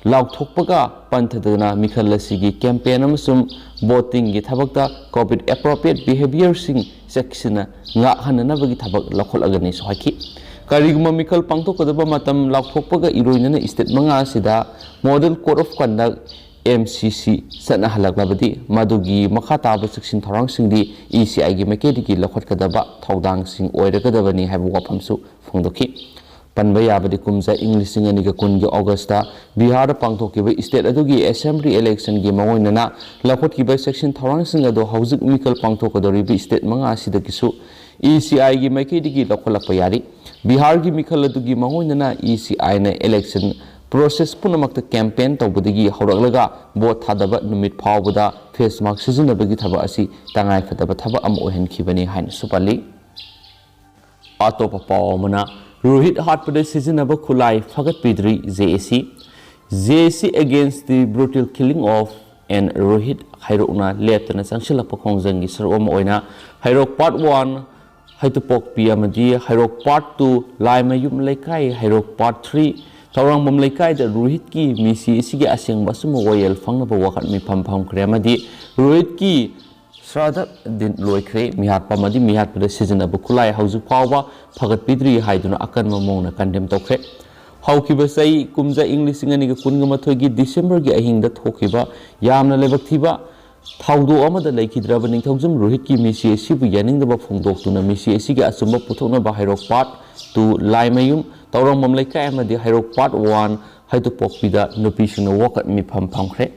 ꯂꯥꯎꯊꯣꯛꯄꯒ ꯄꯟꯊꯗꯅ ꯃꯤꯈꯜ ꯑꯁꯤꯒꯤ ꯀꯦꯝꯄꯦꯟ ꯑꯃꯁꯨꯡ ꯚꯣꯇꯤꯡꯒꯤ ꯊꯕꯛꯇ ꯀꯣꯚꯤꯗ ꯑꯦꯄ꯭ꯔꯣꯄ꯭ꯔꯤꯌꯦꯠ ꯕꯤꯍꯦꯕꯤꯌꯔꯁꯤꯡ ꯆꯦꯛꯁꯤꯟꯅ ꯉꯥꯛꯍꯟꯅꯅꯕꯒꯤ ꯊꯕꯛ ꯂꯧꯈꯠꯂꯒꯅꯤꯁꯨ ꯍꯥꯏꯈꯤ꯫ ꯀꯔꯤꯒꯨꯝꯕ ꯃꯤꯈꯜ ꯄꯥꯡꯊꯣꯛꯀꯗꯕ ꯃꯇꯝ ꯂꯥꯎꯊꯣꯛꯄꯒ ꯏꯔꯣꯏꯅꯅ ꯏꯁꯇꯦꯠ ꯃꯉꯥ ꯑꯁꯤꯗ model code of conduct, M C ꯁꯤ, ꯆꯠꯅꯍꯜꯂꯛꯂꯕꯗꯤ, ꯃꯗꯨꯒꯤ ꯃꯈꯥ ꯇꯥꯕ ꯆꯦꯛꯁꯤꯟ ꯊꯧꯔꯥꯡꯁꯤꯡꯗꯤ ꯏ ꯁꯤ ꯑꯥꯏꯒꯤ ꯃꯥꯏꯀꯩꯗꯒꯤ ꯂꯧꯈꯠꯀꯗꯕ ꯊꯧꯗꯥꯡꯁꯤꯡ ꯑꯣꯏꯔꯒꯗꯕꯅꯤ ꯍꯥꯏꯕ ꯋꯥꯐꯝꯁꯨ ꯐꯣꯡꯗꯣꯛꯈꯤ꯫ ꯄꯟꯕ ꯌꯥꯕꯗꯤ, ꯀꯨꯝꯖꯥ ꯏꯪ ꯂꯤꯁꯤꯡ ꯑꯅꯤꯒ ꯀꯨꯟꯒꯤ ꯑꯣꯒꯁꯇ ꯕꯤꯍꯥꯔꯗ ꯄꯥꯡꯊꯣꯛꯈꯤꯕ ꯏꯁꯇꯦꯠ ꯑꯗꯨꯒꯤ ꯑꯦꯁꯦꯝꯕ꯭ꯂꯤ ꯏꯂꯦꯛꯁꯟꯒꯤ ꯃꯑꯣꯡ ꯑꯣꯏꯅꯅ ꯂꯧꯈꯠꯈꯤꯕ ꯆꯦꯛꯁꯤꯟ ꯊꯧꯔꯥꯡꯁꯤꯡ ꯑꯗꯨ ꯍꯧꯖꯤꯛ ꯃꯤꯈꯜ ꯄꯥꯡꯊꯣꯛꯀꯗꯧꯔꯤꯕ ꯏꯁꯇꯦꯠ ꯃꯉꯥ ꯑꯁꯤꯗꯒꯤꯁꯨ ꯏ ꯁꯤ ꯑꯥꯏꯒꯤ ꯃꯥꯏꯀꯩꯗꯒꯤ ꯂꯧꯈꯠꯂꯛꯄ ꯌꯥꯔꯤ꯫ ꯕꯤꯍꯥꯔꯒꯤ ꯃꯤꯈꯜ ꯑꯗꯨꯒꯤ ꯃꯥꯡꯑꯣꯏꯅꯅ ꯏ ꯁꯤ ꯑꯥꯏꯅ election process ꯄꯨꯝꯅꯃꯛꯇ campaign ꯇꯧꯕꯗꯒꯤ ꯍꯧꯔꯛꯂꯒ vote ꯊꯥꯗꯕ ꯅꯨꯃꯤꯠ ꯐꯥꯎꯕꯗ face mask ꯁꯤꯖꯤꯟꯅꯕꯒꯤ ꯊꯕꯛ ꯑꯁꯤ ꯇꯉꯥꯏꯐꯗꯕ ꯊꯕꯛ ꯑꯃ ꯑꯣꯏꯍꯟꯈꯤꯕꯅꯤ ꯍꯥꯏꯅꯁꯨ ꯄꯜꯂꯤ꯫ ꯑꯇꯣꯞꯄ ꯄꯥꯎ ꯑꯃꯅ, ꯔꯣꯍꯤꯠ ꯍꯥꯠꯄꯗ ꯁꯤꯖꯤꯟꯅꯕ ꯈꯨꯠꯂꯥꯏ ꯐꯒꯠꯄꯤꯗ꯭ꯔꯤ ꯖꯦ ꯑꯦ ꯁꯤ꯫ J A C against the brutal killing of and Rohit ꯍꯩꯔꯣꯛꯅ ꯂꯦꯞꯇꯅ ꯆꯪꯁꯤꯜꯂꯛꯄ ꯈꯣꯡꯖꯪꯒꯤ ꯁꯔꯨꯛ ꯑꯃ ꯑꯣꯏꯅ ꯍꯩꯔꯣꯛ Part One ꯍꯩꯇꯨꯄꯣꯛꯄꯤ ꯑꯃꯗꯤ ꯍꯩꯔꯣꯛ Part Two ꯂꯥꯏꯃꯌꯨꯝ ꯂꯩꯀꯥꯏ, ꯍꯩꯔꯣꯛ Part Three ꯊꯧꯔꯥꯡꯕꯝ ꯂꯩꯀꯥꯏꯗ ꯔꯣꯍꯤꯠꯀꯤ ꯃꯤꯁꯤ ꯑꯁꯤꯒꯤ ꯑꯁꯦꯡꯕ ꯑꯆꯨꯝꯕ ꯋꯥꯌꯦꯜ ꯐꯪꯅꯕ ꯋꯥꯀꯠ ꯃꯤꯐꯝ ꯐꯝꯈ꯭ꯔꯦ ꯑꯃꯗꯤ ꯔꯣꯍꯤꯠꯀꯤ ꯁ꯭ꯔꯥꯗ ꯗꯤꯟ ꯂꯣꯏꯈ꯭ꯔꯦ꯫ ꯃꯤꯍꯥꯠꯄ ꯑꯃꯗꯤ ꯃꯤꯍꯥꯠꯄꯗ ꯁꯤꯖꯤꯟꯅꯕ ꯈꯨꯠꯂꯥꯏ ꯍꯧꯖꯤꯛ ꯐꯥꯎꯕ ꯐꯒꯠꯄꯤꯗ꯭ꯔꯤ ꯍꯥꯏꯗꯨꯅ ꯑꯀꯟꯕ ꯃꯑꯣꯡꯗ condemn ꯇꯧꯈ꯭ꯔꯦ꯫ ꯍꯧꯈꯤꯕ ꯆꯍꯤ ꯀꯨꯝꯖꯥ ꯏꯪ ꯂꯤꯁꯤꯡ ꯑꯅꯤꯒ ꯀꯨꯟꯒ ꯃꯥꯊꯣꯏꯒꯤ ꯗꯤꯁꯦꯝꯕꯔꯒꯤ ꯑꯍꯤꯡꯗ ꯊꯣꯛꯈꯤꯕ ꯌꯥꯝꯅ ꯂꯥꯏꯕꯛ ꯊꯤꯕ ꯊꯧꯗꯣꯛ ꯑꯃꯗ ꯂꯩꯈꯤꯗ꯭ꯔꯕ ꯅꯤꯡꯊꯧꯖꯝ ꯔꯣꯍꯤꯠꯀꯤ ꯃꯤꯁꯤ ꯑꯁꯤꯕꯨ ꯌꯥꯅꯤꯡꯗꯕ ꯐꯣꯡꯗꯣꯛꯇꯨꯅ ꯃꯤꯁꯤ ꯑꯁꯤꯒꯤ ꯑꯆꯨꯝꯕ ꯄꯨꯊꯣꯛꯅꯕ ꯍꯩꯔꯣꯛ Part Two ꯂꯥꯏꯃꯌꯨꯝ ꯇꯧꯔꯪꯕꯝ ꯂꯩꯀꯥꯏ ꯑꯃꯗꯤ ꯍꯩꯔꯣꯛ Part One ꯍꯩꯇꯨꯄꯣꯛꯄꯤꯗ ꯅꯨꯄꯤꯁꯤꯡꯅ ꯋꯥꯀꯠ ꯃꯤꯐꯝ ꯐꯝꯈ꯭ꯔꯦ꯫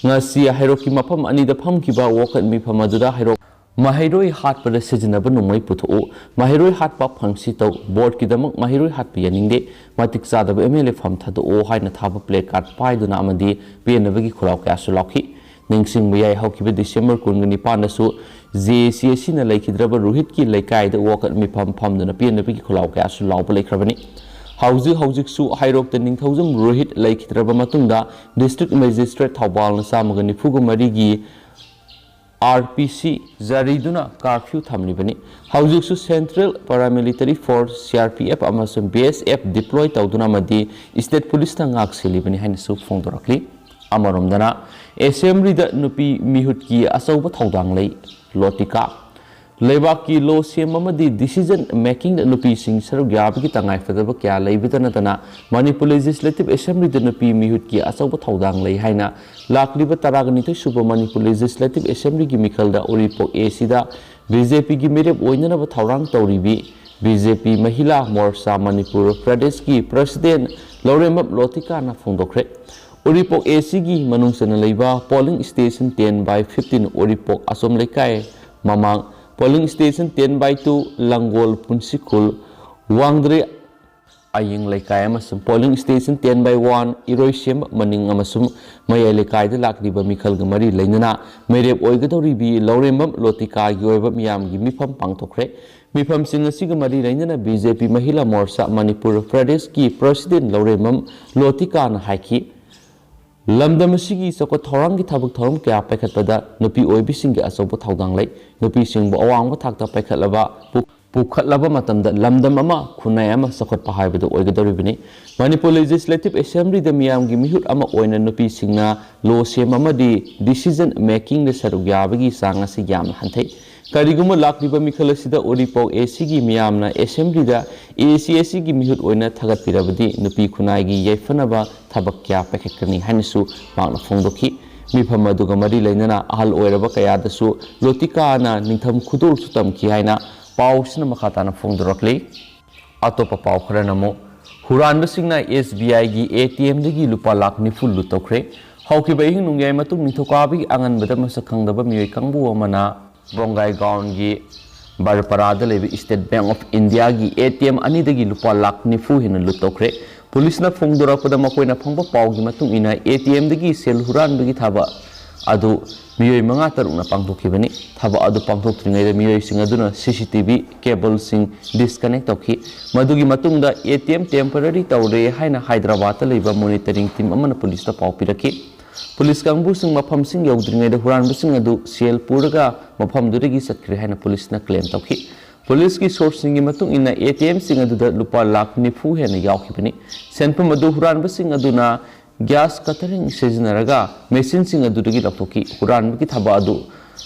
ꯉꯁꯤ ꯍꯩꯔꯣꯛꯀꯤ ꯃꯐꯝ ꯑꯅꯤꯗ ꯐꯝꯈꯤꯕ ꯋꯥꯀꯠ ꯃꯤꯐꯝ ꯑꯗꯨꯗ ꯍꯩꯔꯣꯛ ꯃꯍꯩꯔꯣꯏ ꯍꯥꯠꯄꯗ ꯁꯤꯖꯤꯟꯅꯕ ꯅꯣꯡꯃꯩ ꯄꯨꯊꯣꯛꯎ, ꯃꯍꯩꯔꯣꯏ ꯍꯥꯠꯄ ꯐꯪꯁꯤ ꯇꯧ, ꯚꯣꯠꯀꯤꯗꯃꯛ ꯃꯍꯩꯔꯣꯏ ꯍꯥꯠꯄ ꯌꯥꯅꯤꯡꯗꯦ, ꯃꯇꯤꯛ ꯆꯥꯗꯕ ꯑꯦꯝ ꯑꯦꯜ ꯑꯦ ꯐꯝ ꯊꯥꯗꯣꯛꯑꯣ ꯍꯥꯏꯅ ꯊꯥꯕ placard ꯄꯥꯏꯗꯨꯅ ꯑꯃꯗꯤ ꯄꯦꯟꯅꯕꯒꯤ ꯈꯣꯜꯂꯥꯎ ꯀꯌꯥꯁꯨ ꯂꯥꯎꯈꯤ꯫ ꯅꯤꯡꯁꯤꯡꯕ ꯌꯥꯏ, ꯍꯧꯈꯤꯕ ꯗꯤꯁꯦꯝꯕꯔ ꯀꯨꯟꯒ ꯅꯤꯄꯥꯟꯗꯁꯨ ꯖꯦ ꯑꯦ ꯁꯤ ꯑꯁꯤꯅ ꯂꯩꯈꯤꯗ꯭ꯔꯕ ꯔꯣꯍꯤꯠꯀꯤ ꯂꯩꯀꯥꯏꯗ ꯋꯥꯀꯠ ꯃꯤꯐꯝ ꯐꯝꯗꯨꯅ ꯄꯦꯟꯅꯕꯒꯤ ꯈꯣꯜꯂꯥꯎ ꯀꯌꯥꯁꯨ ꯂꯥꯎꯕ ꯂꯩꯈ꯭ꯔꯕꯅꯤ꯫ ꯍꯧꯖꯤꯛ ꯍꯧꯖꯤꯛꯁꯨ ꯍꯩꯔꯣꯛꯇ ꯅꯤꯡꯊꯧꯖꯝ ꯔꯣꯍꯤꯠ ꯂꯩꯈꯤꯗ꯭ꯔꯕ ꯃꯇꯨꯡꯗ district magistrate ꯊꯧꯕꯥꯜꯅ ꯆꯥꯝꯃꯒ ꯅꯤꯐꯨꯒ ꯃꯔꯤꯒꯤ R P C ꯖꯥꯔꯤꯗꯨꯅ curfew ꯊꯝꯂꯤꯕꯅꯤ꯫ ꯍꯧꯖꯤꯛꯁꯨ Central Paramilitary Force, C R P F, ꯑꯃꯁꯨꯡ B S F deploy ꯇꯧꯗꯨꯅ ꯑꯃꯗꯤ state police ꯅ ꯉꯥꯛ ꯁꯦꯜꯂꯤꯕꯅꯤ ꯍꯥꯏꯅꯁꯨ ꯐꯣꯡꯗꯣꯔꯛꯂꯤ꯫ ꯑꯃꯔꯣꯝꯗꯅ, assembly ꯗ ꯅꯨꯄꯤ ꯃꯤꯍꯨꯠꯀꯤ ꯑꯆꯧꯕ ꯊꯧꯗꯥꯡ ꯂꯩ꯫ ꯂꯣꯇꯤꯀꯥ꯫ ꯂꯩꯕꯥꯛꯀꯤ law ꯁꯦꯝ ꯑꯃꯗꯤ decision making ꯗ ꯅꯨꯄꯤꯁꯤꯡ ꯁꯔꯨꯛ ꯌꯥꯕꯒꯤ ꯇꯉꯥꯏꯐꯗꯕ ꯀꯌꯥ ꯂꯩꯕꯇ ꯅꯠꯇꯅ, ꯃꯅꯤꯄꯨꯔ Legislative Assembly ꯗ ꯅꯨꯄꯤ ꯃꯤꯍꯨꯠꯀꯤ ꯑꯆꯧꯕ ꯊꯧꯗꯥꯡ ꯂꯩ ꯍꯥꯏꯅ ꯂꯥꯛꯂꯤꯕ ꯇꯔꯥꯒ ꯅꯤꯊꯣꯏ ꯁꯨꯕ ꯃꯅꯤꯄꯨꯔ Legislative Assembly ꯒꯤ ꯃꯤꯈꯜꯗ ꯎꯔꯤꯄꯣꯛ A C the B J P ꯒꯤ ꯃꯤꯔꯦꯞ ꯑꯣꯏꯅꯅꯕ ꯊꯧꯔꯥꯡ ꯇꯧꯔꯤꯕꯤ B J P Mahila Morcha Manipur Pradesh ꯀꯤ President Laurembam ꯂꯣꯇꯤꯀꯥꯅ ꯐꯣꯡꯗꯣꯛꯈ꯭ꯔꯦ꯫ Uripok A C ꯒꯤ ꯃꯅꯨꯡ ꯆꯟꯅ ꯂꯩꯕ polling station ten by fifteen ꯎꯔꯤꯄꯣꯛ ꯑꯆꯣꯝ ꯂꯩꯀꯥꯏ ꯃꯃꯥꯡ Polling station ten by two, ꯂꯪꯒꯣꯜ ꯄꯨꯟꯁꯤꯈꯨꯜ, ꯋꯥꯡꯗ꯭ꯔꯦ ꯑꯌꯤꯡ ꯂꯩꯀꯥꯏ ꯑꯃꯁꯨꯡ polling station ten by one, ꯏꯔꯣꯏꯁꯦꯝꯕ ꯃꯅꯤꯡ ꯑꯃꯁꯨꯡ ꯃꯌꯥꯏ ꯂꯩꯀꯥꯏꯗ ꯂꯥꯛꯂꯤꯕ ꯃꯤꯈꯜꯒ ꯃꯔꯤ ꯂꯩꯅꯅ ꯃꯤꯔꯦꯞ ꯑꯣꯏꯒꯗꯧꯔꯤꯕꯤ ꯂꯧꯔꯦꯝꯕꯝ ꯂꯣꯇꯤꯀꯥꯒꯤ ꯑꯣꯏꯕ ꯃꯤꯌꯥꯝꯒꯤ ꯃꯤꯐꯝ ꯄꯥꯡꯊꯣꯛꯈ꯭ꯔꯦ꯫ ꯃꯤꯐꯝꯁꯤꯡ ꯑꯁꯤꯒ ꯃꯔꯤ ꯂꯩꯅꯅ B J P ꯃꯍꯤꯂꯥ ꯃꯣꯔꯆꯥ ꯃꯅꯤꯄꯨꯔ ꯄ꯭ꯔꯗꯦꯁꯀꯤ president ꯂꯧꯔꯦꯝꯕꯝ ꯂꯣꯇꯤꯀꯥꯅ ꯍꯥꯏꯈꯤ, ꯂꯝꯗꯝ ꯑꯁꯤꯒꯤ ꯆꯥꯎꯈꯠ ꯊꯧꯔꯥꯡꯒꯤ ꯊꯕꯛ ꯊꯧꯔꯝ ꯀꯌꯥ ꯄꯥꯏꯈꯠꯄꯗ ꯅꯨꯄꯤ ꯑꯣꯏꯕꯤꯁꯤꯡꯒꯤ ꯑꯆꯧꯕ ꯊꯧꯗꯥꯡ ꯂꯩ꯫ ꯅꯨꯄꯤꯁꯤꯡꯕꯨ ꯑꯋꯥꯡꯕ ꯊꯥꯛꯇ ꯄꯥꯏꯈꯠꯂꯕ, ꯄꯨ-, ꯄꯨꯈꯠꯂꯕ ꯃꯇꯝꯗ ꯂꯝꯗꯝ ꯑꯃ, ꯈꯨꯟꯅꯥꯏ ꯑꯃ ꯆꯥꯎꯈꯠꯄ ꯍꯥꯏꯕꯗꯨ ꯑꯣꯏꯒꯗꯧꯔꯤꯕꯅꯤ꯫ ꯃꯅꯤꯄꯨꯔ Legislative Assemblyꯗ ꯃꯤꯌꯥꯝꯒꯤ ꯃꯤꯍꯨꯠ ꯑꯃ ꯑꯣꯏꯅ ꯅꯨꯄꯤꯁꯤꯡꯅ law ꯁꯦꯝ ꯑꯃꯗꯤ decision makingꯗ ꯁꯔꯨꯛ ꯌꯥꯕꯒꯤ ꯆꯥꯡ ꯑꯁꯤ ꯌꯥꯝꯅ ꯍꯟꯊꯩ꯫ ꯀꯔꯤꯒꯨꯝꯕ ꯂꯥꯛꯂꯤꯕ ꯃꯤꯈꯜ ꯑꯁꯤꯗ ꯎꯔꯤꯄꯣꯛ ACꯒꯤ ꯃꯤꯌꯥꯝꯅ Assemblyꯗ ACACꯒꯤ ꯃꯤꯍꯨꯠ ꯑꯣꯏꯅ ꯊꯥꯒꯠꯄꯤꯔꯕꯗꯤ ꯅꯨꯄꯤ ꯈꯨꯟꯅꯥꯏꯒꯤ ꯌꯥꯏꯐꯅꯕ ꯊꯕꯛ ꯀꯌꯥ ꯄꯥꯏꯈꯠꯀꯅꯤ ꯍꯥꯏꯅꯁꯨ ꯃꯍꯥꯛꯅ ꯐꯣꯡꯗꯣꯛꯈꯤ꯫ ꯃꯤꯐꯝ ꯑꯗꯨꯒ ꯃꯔꯤ ꯂꯩꯅꯅ ꯑꯍꯜ ꯑꯣꯏꯔꯕ ꯀꯌꯥꯗꯁꯨ ꯂꯣꯇꯤꯀꯥꯅ ꯅꯤꯡꯊꯝ ꯈꯨꯗꯣꯜꯁꯨ ꯇꯝꯈꯤ ꯍꯥꯏꯅ ꯄꯥꯎꯁꯤꯅ ꯃꯈꯥ ꯇꯥꯅ ꯐꯣꯡꯗꯣꯔꯛꯂꯤ꯫ ꯑꯇꯣꯞꯄ ꯄꯥꯎ ꯈꯔꯅ ꯑꯃꯨꯛ, ꯍꯨꯔꯥꯟꯕꯁꯤꯡꯅ SBIꯒꯤ ATMꯗꯒꯤ ꯂꯨꯄꯥ ꯂꯥꯈ ꯅꯤꯐꯨ ꯂꯨꯠ ꯇꯧꯈ꯭ꯔꯦ꯫ ꯍꯧꯈꯤꯕ ꯑꯍꯤꯡ ꯅꯣꯡꯌꯥꯏ ꯃꯇꯨꯡ ꯅꯤꯡꯊꯧꯀꯥꯕꯒꯤ ꯑꯉꯟꯕꯗ ꯃꯁꯛ ꯈꯪꯗꯕ ꯃꯤꯑꯣꯏ ꯀꯥꯡꯕꯨ ꯑꯃꯅ ꯕꯣꯡꯒꯥꯏꯒꯥꯎꯟꯒꯤ ꯕꯔꯄꯔꯥꯗ ꯂꯩꯕ State Bank of Indiaꯒꯤ ATM ꯑꯅꯤꯗꯒꯤ ꯂꯨꯄꯥ ꯂꯥꯈ ꯅꯤꯐꯨ ꯍꯦꯟꯅ ꯂꯨꯠ ꯇꯧꯈ꯭ꯔꯦ꯫ ꯄꯨꯂꯤꯁꯅ ꯐꯣꯡꯗꯣꯔꯛꯄꯗ ꯃꯈꯣꯏꯅ ꯐꯪꯕ ꯄꯥꯎꯒꯤ ꯃꯇꯨꯡ ꯏꯟꯅ ATMꯗꯒꯤ ꯁꯦꯜ ꯍꯨꯔꯥꯟꯕꯒꯤ ꯊꯕꯛ ꯑꯗꯨ ꯃꯤꯑꯣꯏ ꯃꯉꯥ ꯇꯔꯨꯛꯅ ꯄꯥꯡꯊꯣꯛꯈꯤꯕꯅꯤ꯫ ꯊꯕꯛ ꯑꯗꯨ ꯄꯥꯡꯊꯣꯛꯇ꯭ꯔꯤꯉꯩꯗ ꯃꯤꯑꯣꯏꯁꯤꯡ ꯑꯗꯨꯅ CCTV cableꯁꯤꯡ disconnect ꯇꯧꯈꯤ꯫ ꯃꯗꯨꯒꯤ ꯃꯇꯨꯡꯗ ATM temporary ꯇꯧꯔꯦ ꯍꯥꯏꯅ ꯍꯥꯏꯗ꯭ꯔꯕꯥꯗꯇ ꯂꯩꯕ monitoring team ꯑꯃꯅ ꯄꯨꯂꯤꯁꯇ ꯄꯥꯎ ꯄꯤꯔꯛꯈꯤ꯫ ꯄꯨꯂꯤꯁ ꯀꯥꯡꯕꯨꯁꯤꯡ ꯃꯐꯝꯁꯤꯡ ꯌꯧꯗ꯭ꯔꯤꯉꯩꯗ ꯍꯨꯔꯥꯟꯕꯁꯤꯡ ꯑꯗꯨ ꯁꯦꯜ ꯄꯨꯔꯒ ꯃꯐꯝꯗꯨꯗꯒꯤ ꯆꯠꯈ꯭ꯔꯦ ꯍꯥꯏꯅ ꯄꯨꯂꯤꯁꯅ claim ꯇꯧꯈꯤ꯫ ꯄꯨꯂꯤꯁꯀꯤ sourceꯁꯤꯡꯒꯤ ꯃꯇꯨꯡ ꯏꯟꯅ ATMꯁꯤꯡ ꯑꯗꯨꯗ ꯂꯨꯄꯥ ꯂꯥꯈ ꯅꯤꯐꯨ ꯍꯦꯟꯅ ꯌꯥꯎꯈꯤꯕꯅꯤ꯫ ꯁꯦꯟꯐꯝ ꯑꯗꯨ ꯍꯨꯔꯥꯟꯕꯁꯤꯡ ꯑꯗꯨꯅ gas cutterꯁꯤꯡ ꯁꯤꯖꯤꯟꯅꯔꯒ machineꯁꯤꯡ ꯑꯗꯨꯗꯒꯤ ꯂꯧꯊꯣꯛꯈꯤ꯫ ꯍꯨꯔꯥꯟꯕꯒꯤ ꯊꯕꯛ ꯑꯗꯨ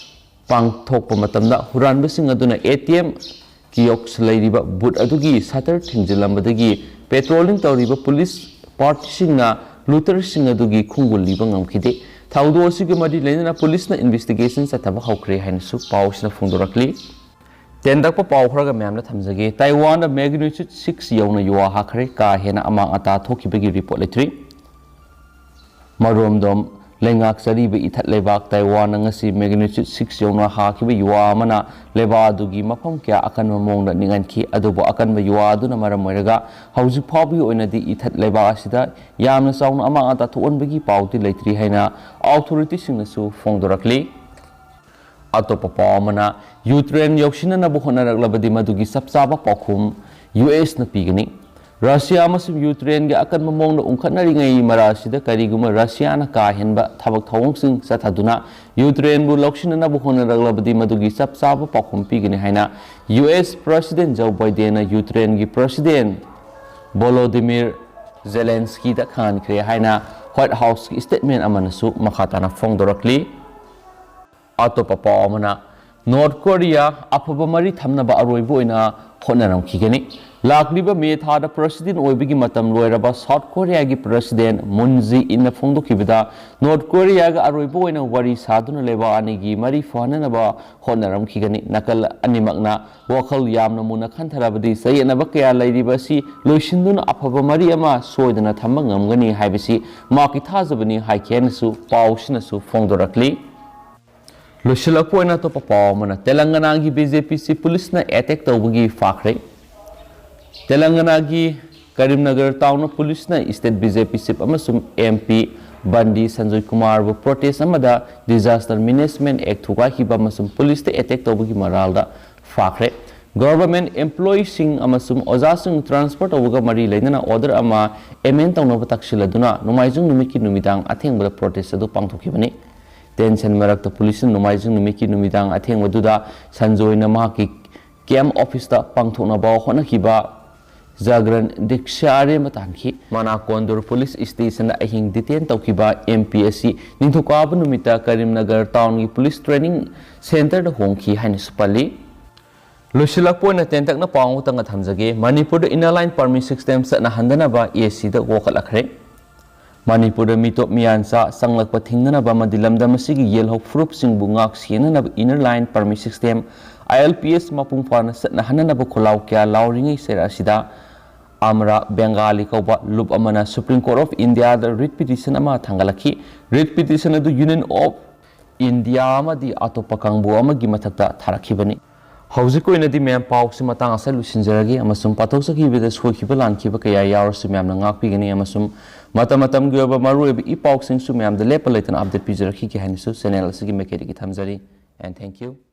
ꯄꯥꯡꯊꯣꯛꯄ ꯃꯇꯝꯗ ꯍꯨꯔꯥꯟꯕꯁꯤꯡ ꯑꯗꯨꯅ ATM kiosk ꯂꯩꯔꯤꯕ booth ꯑꯗꯨꯒꯤ shutter ꯊꯤꯡꯖꯤꯜꯂꯝꯕꯗꯒꯤ patrolling ꯇꯧꯔꯤꯕ ꯄꯨꯂꯤꯁ partyꯁꯤꯡꯅ looterꯁꯤꯡ ꯑꯗꯨꯒꯤ ꯈꯣꯡꯒꯨꯜ ꯂꯤꯕ ꯉꯝꯈꯤꯗꯦ꯫ ꯊꯧꯗꯣꯛ ꯑꯁꯤꯒ ꯃꯔꯤ ꯂꯩꯅꯅ ꯄꯨꯂꯤꯁꯅ investigation ꯆꯠꯊꯕ ꯍꯧꯈ꯭ꯔꯦ ꯍꯥꯏꯅꯁꯨ ꯄꯥꯎꯁꯤꯅ ꯐꯣꯡꯗꯣꯔꯛꯂꯤ꯫ ꯇꯦꯟꯇꯛꯄ ꯄꯥꯎ ꯈꯔꯒ ꯃꯌꯥꯝꯅ ꯊꯝꯖꯒꯦ꯫ ꯇꯥꯏꯋꯥꯟꯗ magnitude six ꯌꯧꯅ ꯌꯨꯍꯥ ꯍꯥꯈ꯭ꯔꯦ꯫ ꯀꯥ ꯍꯦꯟꯅ ꯑꯃꯥꯡ ꯑꯇꯥ ꯊꯣꯛꯈꯤꯕꯒꯤ report ꯂꯩꯇ꯭ꯔꯤ꯫ ꯃꯔꯣꯝꯗꯣꯝ, ꯂꯩꯉꯥꯛꯆꯔꯤꯕ ꯏꯊꯠ ꯂꯩꯕꯥꯛ ꯇꯥꯏꯋꯥꯟꯅ ꯉꯁꯤ magnitude six ꯌꯧꯅ ꯍꯥꯈꯤꯕ ꯌꯨꯋꯥ ꯑꯃꯅ ꯂꯩꯕꯥꯛ ꯑꯗꯨꯒꯤ ꯃꯐꯝ ꯀꯌꯥ ꯑꯀꯟꯕ ꯃꯑꯣꯡꯗ ꯅꯤꯛꯍꯟꯈꯤ꯫ ꯑꯗꯨꯕꯨ ꯑꯀꯟꯕ ꯌꯨꯋꯥ ꯑꯗꯨꯅ ꯃꯔꯝ ꯑꯣꯏꯔꯒ ꯍꯧꯖꯤꯛ ꯐꯥꯎꯕꯒꯤ ꯑꯣꯏꯅꯗꯤ ꯏꯊꯠ ꯂꯩꯕꯥꯛ ꯑꯁꯤꯗ ꯌꯥꯝꯅ ꯆꯥꯎꯅ ꯑꯃꯥꯡ ꯑꯇꯥ ꯊꯣꯛꯍꯟꯕꯒꯤ ꯄꯥꯎꯗꯤ ꯂꯩꯇ꯭ꯔꯤ ꯍꯥꯏꯅ ꯑꯣꯊꯣꯔꯤꯇꯤꯁꯤꯡꯅꯁꯨ ꯐꯣꯡꯗꯣꯔꯛꯂꯤ꯫ ꯑꯇꯣꯞꯄ ꯄꯥꯎ ꯑꯃꯅ, ꯌꯨꯀ꯭ꯔꯦꯟ ꯌꯧꯁꯤꯟꯅꯅꯕ ꯍꯣꯠꯅꯔꯛꯂꯕꯗꯤ ꯃꯗꯨꯒꯤ ꯆꯞ ꯆꯥꯕ ꯄꯥꯎꯈꯨꯝ ꯌꯨ ꯑꯦꯁꯅ ꯄꯤꯒꯅꯤ꯫ ꯔꯁꯤꯌꯥ ꯑꯃꯁꯨꯡ ꯌꯨꯀ꯭ꯔꯦꯟꯒꯤ ꯑꯀꯟꯕ ꯃꯑꯣꯡꯗ ꯎꯪꯈꯠꯅꯔꯤꯉꯩ ꯃꯔꯛ ꯑꯁꯤꯗ ꯀꯔꯤꯒꯨꯝꯕ ꯔꯁꯤꯌꯥꯅ ꯀꯥ ꯍꯦꯟꯕ ꯊꯕꯛ ꯊꯧꯑꯣꯡꯁꯤꯡ ꯆꯠꯊꯗꯨꯅ ꯌꯨꯀ꯭ꯔꯦꯟꯕꯨ ꯂꯧꯁꯤꯟꯅꯅꯕ ꯍꯣꯠꯅꯔꯛꯂꯕꯗꯤ ꯃꯗꯨꯒꯤ ꯆꯞ ꯆꯥꯕ ꯄꯥꯎꯈꯨꯝ ꯄꯤꯒꯅꯤ ꯍꯥꯏꯅ ꯌꯨ ꯑꯦꯁ ꯄ꯭ꯔꯁꯤꯗꯦꯟ ꯖꯣ ꯕꯥꯏꯗꯦꯟꯅ ꯌꯨꯀ꯭ꯔꯦꯟꯒꯤ ꯄ꯭ꯔꯁꯤꯗꯦꯟ ꯚꯣꯂꯣꯗꯤꯃꯤꯔ ꯖꯦꯂꯦꯟꯁꯀꯤꯗ ꯈꯪꯍꯟꯈ꯭ꯔꯦ ꯍꯥꯏꯅ ꯋꯥꯏꯠ ꯍꯥꯎꯁꯀꯤ ꯁ꯭ꯇꯦꯠꯃꯦꯟ ꯑꯃꯅꯁꯨ ꯃꯈꯥ ꯇꯥꯅ ꯐꯣꯡꯗꯣꯔꯛꯂꯤ꯫ ꯑꯇꯣꯞꯄ ꯄꯥꯎ ꯑꯃꯅ, ꯅꯣꯔꯠ ꯀꯣꯔꯤꯌꯥ ꯑꯐꯕ ꯃꯔꯤ ꯊꯝꯅꯕ ꯑꯔꯣꯏꯕ ꯑꯣꯏꯅ ꯍꯣꯠꯅꯔꯝꯈꯤꯒꯅꯤ꯫ ꯂꯥꯛꯂꯤꯕ ꯃꯦ ꯊꯥꯗ ꯄ꯭ꯔꯁꯤꯗꯦꯟ ꯑꯣꯏꯕꯒꯤ ꯃꯇꯝ ꯂꯣꯏꯔꯕ ꯁꯥꯎꯠ ꯀꯣꯔꯤꯌꯥꯒꯤ ꯄ꯭ꯔꯁꯤꯗꯦꯟ ꯃꯨꯟ ꯖꯤ ꯏꯟꯅ ꯐꯣꯡꯗꯣꯛꯈꯤꯕꯗ, ꯅꯣꯔꯠ ꯀꯣꯔꯤꯌꯥꯒ ꯑꯔꯣꯏꯕ ꯑꯣꯏꯅ ꯋꯥꯔꯤ ꯁꯥꯗꯨꯅ ꯂꯩꯕꯥꯛ ꯑꯅꯤꯒꯤ ꯃꯔꯤ ꯐꯍꯟꯅꯅꯕ ꯍꯣꯠꯅꯔꯝꯈꯤꯒꯅꯤ꯫ ꯅꯥꯀꯜ ꯑꯅꯤꯃꯛꯅ ꯋꯥꯈꯜ ꯌꯥꯝꯅ ꯃꯨꯟꯅ ꯈꯟꯊꯔꯕꯗꯤ ꯆꯌꯦꯠꯅꯕ ꯀꯌꯥ ꯂꯩꯔꯤꯕ ꯑꯁꯤ ꯂꯣꯏꯁꯤꯟꯗꯨꯅ ꯑꯐꯕ ꯃꯔꯤ ꯑꯃ ꯁꯣꯏꯗꯅ ꯊꯝꯕ ꯉꯝꯒꯅꯤ ꯍꯥꯏꯕꯁꯤ ꯃꯍꯥꯛꯀꯤ ꯊꯥꯖꯕꯅꯤ ꯍꯥꯏꯈꯤ ꯍꯥꯏꯅꯁꯨ ꯄꯥꯎꯁꯤꯅꯁꯨ ꯐꯣꯡꯗꯣꯔꯛꯂꯤ꯫ ꯂꯣꯏꯁꯤꯜꯂꯛꯄ ꯑꯣꯏꯅ ꯑꯇꯣꯞꯄ ꯄꯥꯎ ꯑꯃꯅ, ꯇꯦꯂꯪꯒꯅꯥꯒꯤ ꯕꯤ ꯖꯦ ꯄꯤ ꯆꯤꯐ ꯄꯨꯂꯤꯁꯅ ꯑꯦꯇꯦꯛ ꯇꯧꯕꯒꯤ ꯐꯥꯈ꯭ꯔꯦ꯫ ꯇꯦꯂꯪꯒꯅꯥꯒꯤ ꯀꯔꯤꯝꯅꯒꯔ ꯇꯥꯎꯟꯗ ꯄꯨꯂꯤꯁꯅ ꯁ꯭ꯇꯦꯠ ꯕꯤ ꯖꯦ ꯄꯤ ꯆꯤꯐ ꯑꯃꯁꯨꯡ ꯑꯦꯝ ꯄꯤ ꯕꯟꯗꯤ ꯁꯟꯖꯣꯏ ꯀꯨꯃꯥꯔꯕꯨ ꯄ꯭ꯔꯣꯇꯦꯁ ꯑꯃꯗ ꯗꯤꯖꯥꯁꯇꯔ ꯃꯦꯅꯦꯖꯃꯦꯟ ꯑꯦꯛ ꯊꯨꯒꯥꯏꯈꯤꯕ ꯑꯃꯁꯨꯡ ꯄꯨꯂꯤꯁꯇ ꯑꯦꯇꯦꯛ ꯇꯧꯕꯒꯤ ꯃꯔꯥꯜꯗ ꯐꯥꯈ꯭ꯔꯦ꯫ ꯒꯚꯔꯟꯃꯦꯟꯠ ꯑꯦꯝꯄ꯭ꯂꯣꯌꯤꯁꯤꯡ ꯑꯃꯁꯨꯡ ꯑꯣꯖꯥꯁꯤꯡ ꯇ꯭ꯔꯥꯟꯁꯐꯔ ꯇꯧꯕꯒ ꯃꯔꯤ ꯂꯩꯅꯅ ꯑꯣꯔꯗꯔ ꯑꯃ ꯑꯦꯃꯦꯟ ꯇꯧꯅꯕ ꯇꯛꯁꯤꯜꯂꯗꯨꯅ ꯅꯣꯡꯃꯥꯏꯖꯤꯡ ꯅꯨꯃꯤꯠꯀꯤ ꯅꯨꯃꯤꯗꯥꯡ ꯑꯊꯦꯡꯕꯗ ꯄ꯭ꯔꯣꯇꯦꯁ ꯑꯗꯨ ꯄꯥꯡꯊꯣꯛꯈꯤꯕꯅꯤ꯫ ꯇꯦꯟꯁꯟ ꯃꯔꯛꯇ ꯄꯨꯂꯤꯁꯅ ꯅꯣꯡꯃꯥꯏꯖꯤꯡ ꯅꯨꯃꯤꯠꯀꯤ ꯅꯨꯃꯤꯗꯥꯡ ꯑꯊꯦꯡꯕꯗꯨꯗ ꯁꯟꯖꯣꯏꯅ ꯃꯍꯥꯛꯀꯤ ꯀꯦꯝꯞ ꯑꯣꯐꯤꯁꯇ ꯄꯥꯡꯊꯣꯛꯅꯕ ꯍꯣꯠꯅꯈꯤꯕ ꯖꯥꯒ꯭ꯔꯟ ꯗꯤꯛꯁꯥ ꯑꯔꯦꯝꯕ ꯇꯥꯍꯟꯈꯤ꯫ ꯃꯅꯥꯀꯣꯟꯗꯨꯔ ꯄꯨꯂꯤꯁ ꯁ꯭ꯇꯦꯁꯟꯗ ꯑꯍꯤꯡ ꯗꯤꯇꯦꯟ ꯇꯧꯈꯤꯕ ꯑꯦꯝ ꯄꯤ ꯑꯁꯤ ꯅꯤꯡꯊꯧꯀꯥꯕ ꯅꯨꯃꯤꯠꯇ ꯀꯔꯤꯝꯅꯒꯔ ꯇꯥꯎꯟꯒꯤ ꯄꯨꯂꯤꯁ ꯇ꯭ꯔꯦꯅꯤꯡ ꯁꯦꯟꯇꯔꯗ ꯍꯣꯡꯈꯤ ꯍꯥꯏꯅꯁꯨ ꯄꯜꯂꯤ꯫ ꯂꯣꯏꯁꯤꯜꯂꯛꯄ ꯑꯣꯏꯅ ꯇꯦꯟꯇꯛꯅ ꯄꯥꯎ ꯑꯃꯇꯪꯒ ꯊꯝꯖꯒꯦ꯫ ꯃꯅꯤꯄꯨꯔꯗ Inner Line Permit System ꯆꯠꯅꯍꯟꯗꯅꯕ ꯑꯦ ꯁꯤꯗ ꯋꯥꯀꯠꯂꯛꯈ꯭ꯔꯦ꯫ ꯃꯅꯤꯄꯨꯔꯗ ꯃꯤꯇꯣꯞ ꯃꯤꯌꯥꯟꯆꯥ ꯆꯪꯂꯛꯄ ꯊꯤꯡꯅꯅꯕ ꯑꯃꯗꯤ ꯂꯝꯗꯝ ꯑꯁꯤꯒꯤ ꯌꯦꯜꯍꯧ ꯐꯨꯔꯨꯞꯁꯤꯡꯕꯨ ꯉꯥꯛ ꯁꯦꯟꯅꯅꯕ Inner Line Permit System, I L P S, ꯃꯄꯨꯡ ꯐꯥꯅ ꯆꯠꯅꯍꯟꯅꯅꯕ ꯈꯣꯜꯂꯥꯎ ꯀꯌꯥ ꯂꯥꯎꯔꯤꯉꯩ ꯆꯩꯔꯥꯛ ꯑꯁꯤꯗ ꯑꯃꯔꯥ ꯕꯦꯡꯒꯥꯂꯤ ꯀꯧꯕ ꯂꯨꯞ ꯑꯃꯅ Supreme Court of Indiaꯗ ꯔꯤꯠ ꯄꯤꯇꯤꯁꯟ ꯑꯃ ꯊꯥꯡꯒꯠꯂꯛꯈꯤ꯫ ꯔꯤꯠ ꯄꯤꯇꯤꯁꯟ ꯑꯗꯨ Union of India ꯑꯃꯗꯤ ꯑꯇꯣꯞꯄ ꯀꯥꯡꯕꯨ ꯑꯃꯒꯤ ꯃꯊꯛꯇ ꯊꯥꯔꯛꯈꯤꯕꯅꯤ꯫ ꯍꯧꯖꯤꯛ ꯑꯣꯏꯅꯗꯤ ꯃꯌꯥꯝ ꯄꯥꯎꯁꯤ ꯃꯇꯥꯡ ꯑꯁꯤꯗ ꯂꯣꯏꯁꯤꯟꯖꯔꯒꯦ, ꯑꯃꯁꯨꯡ ꯄꯥꯊꯣꯛꯆꯈꯤꯕꯗ ꯁꯣꯏꯈꯤꯕ ꯂꯥꯟꯈꯤꯕ ꯀꯌꯥ ꯌꯥꯎꯔꯁꯨ ꯃꯌꯥꯝꯅ ꯉꯥꯛꯄꯤꯒꯅꯤ, ꯑꯃꯁꯨꯡ ꯃꯇꯝ ꯃꯇꯝꯒꯤ ꯑꯣꯏꯕ ꯃꯔꯨꯑꯣꯏꯕ ꯏ ꯄꯥꯎꯁꯤꯡꯁꯨ ꯃꯌꯥꯝꯗ ꯂꯦꯞꯄ ꯂꯩꯇꯅ update ꯄꯤꯖꯔꯛꯈꯤꯒꯦ ꯍꯥꯏꯅꯁꯨ channel ꯑꯁꯤꯒꯤ ꯃꯥꯏꯀꯩꯗꯒꯤ ꯊꯝꯖꯔꯤ꯫ And thank you.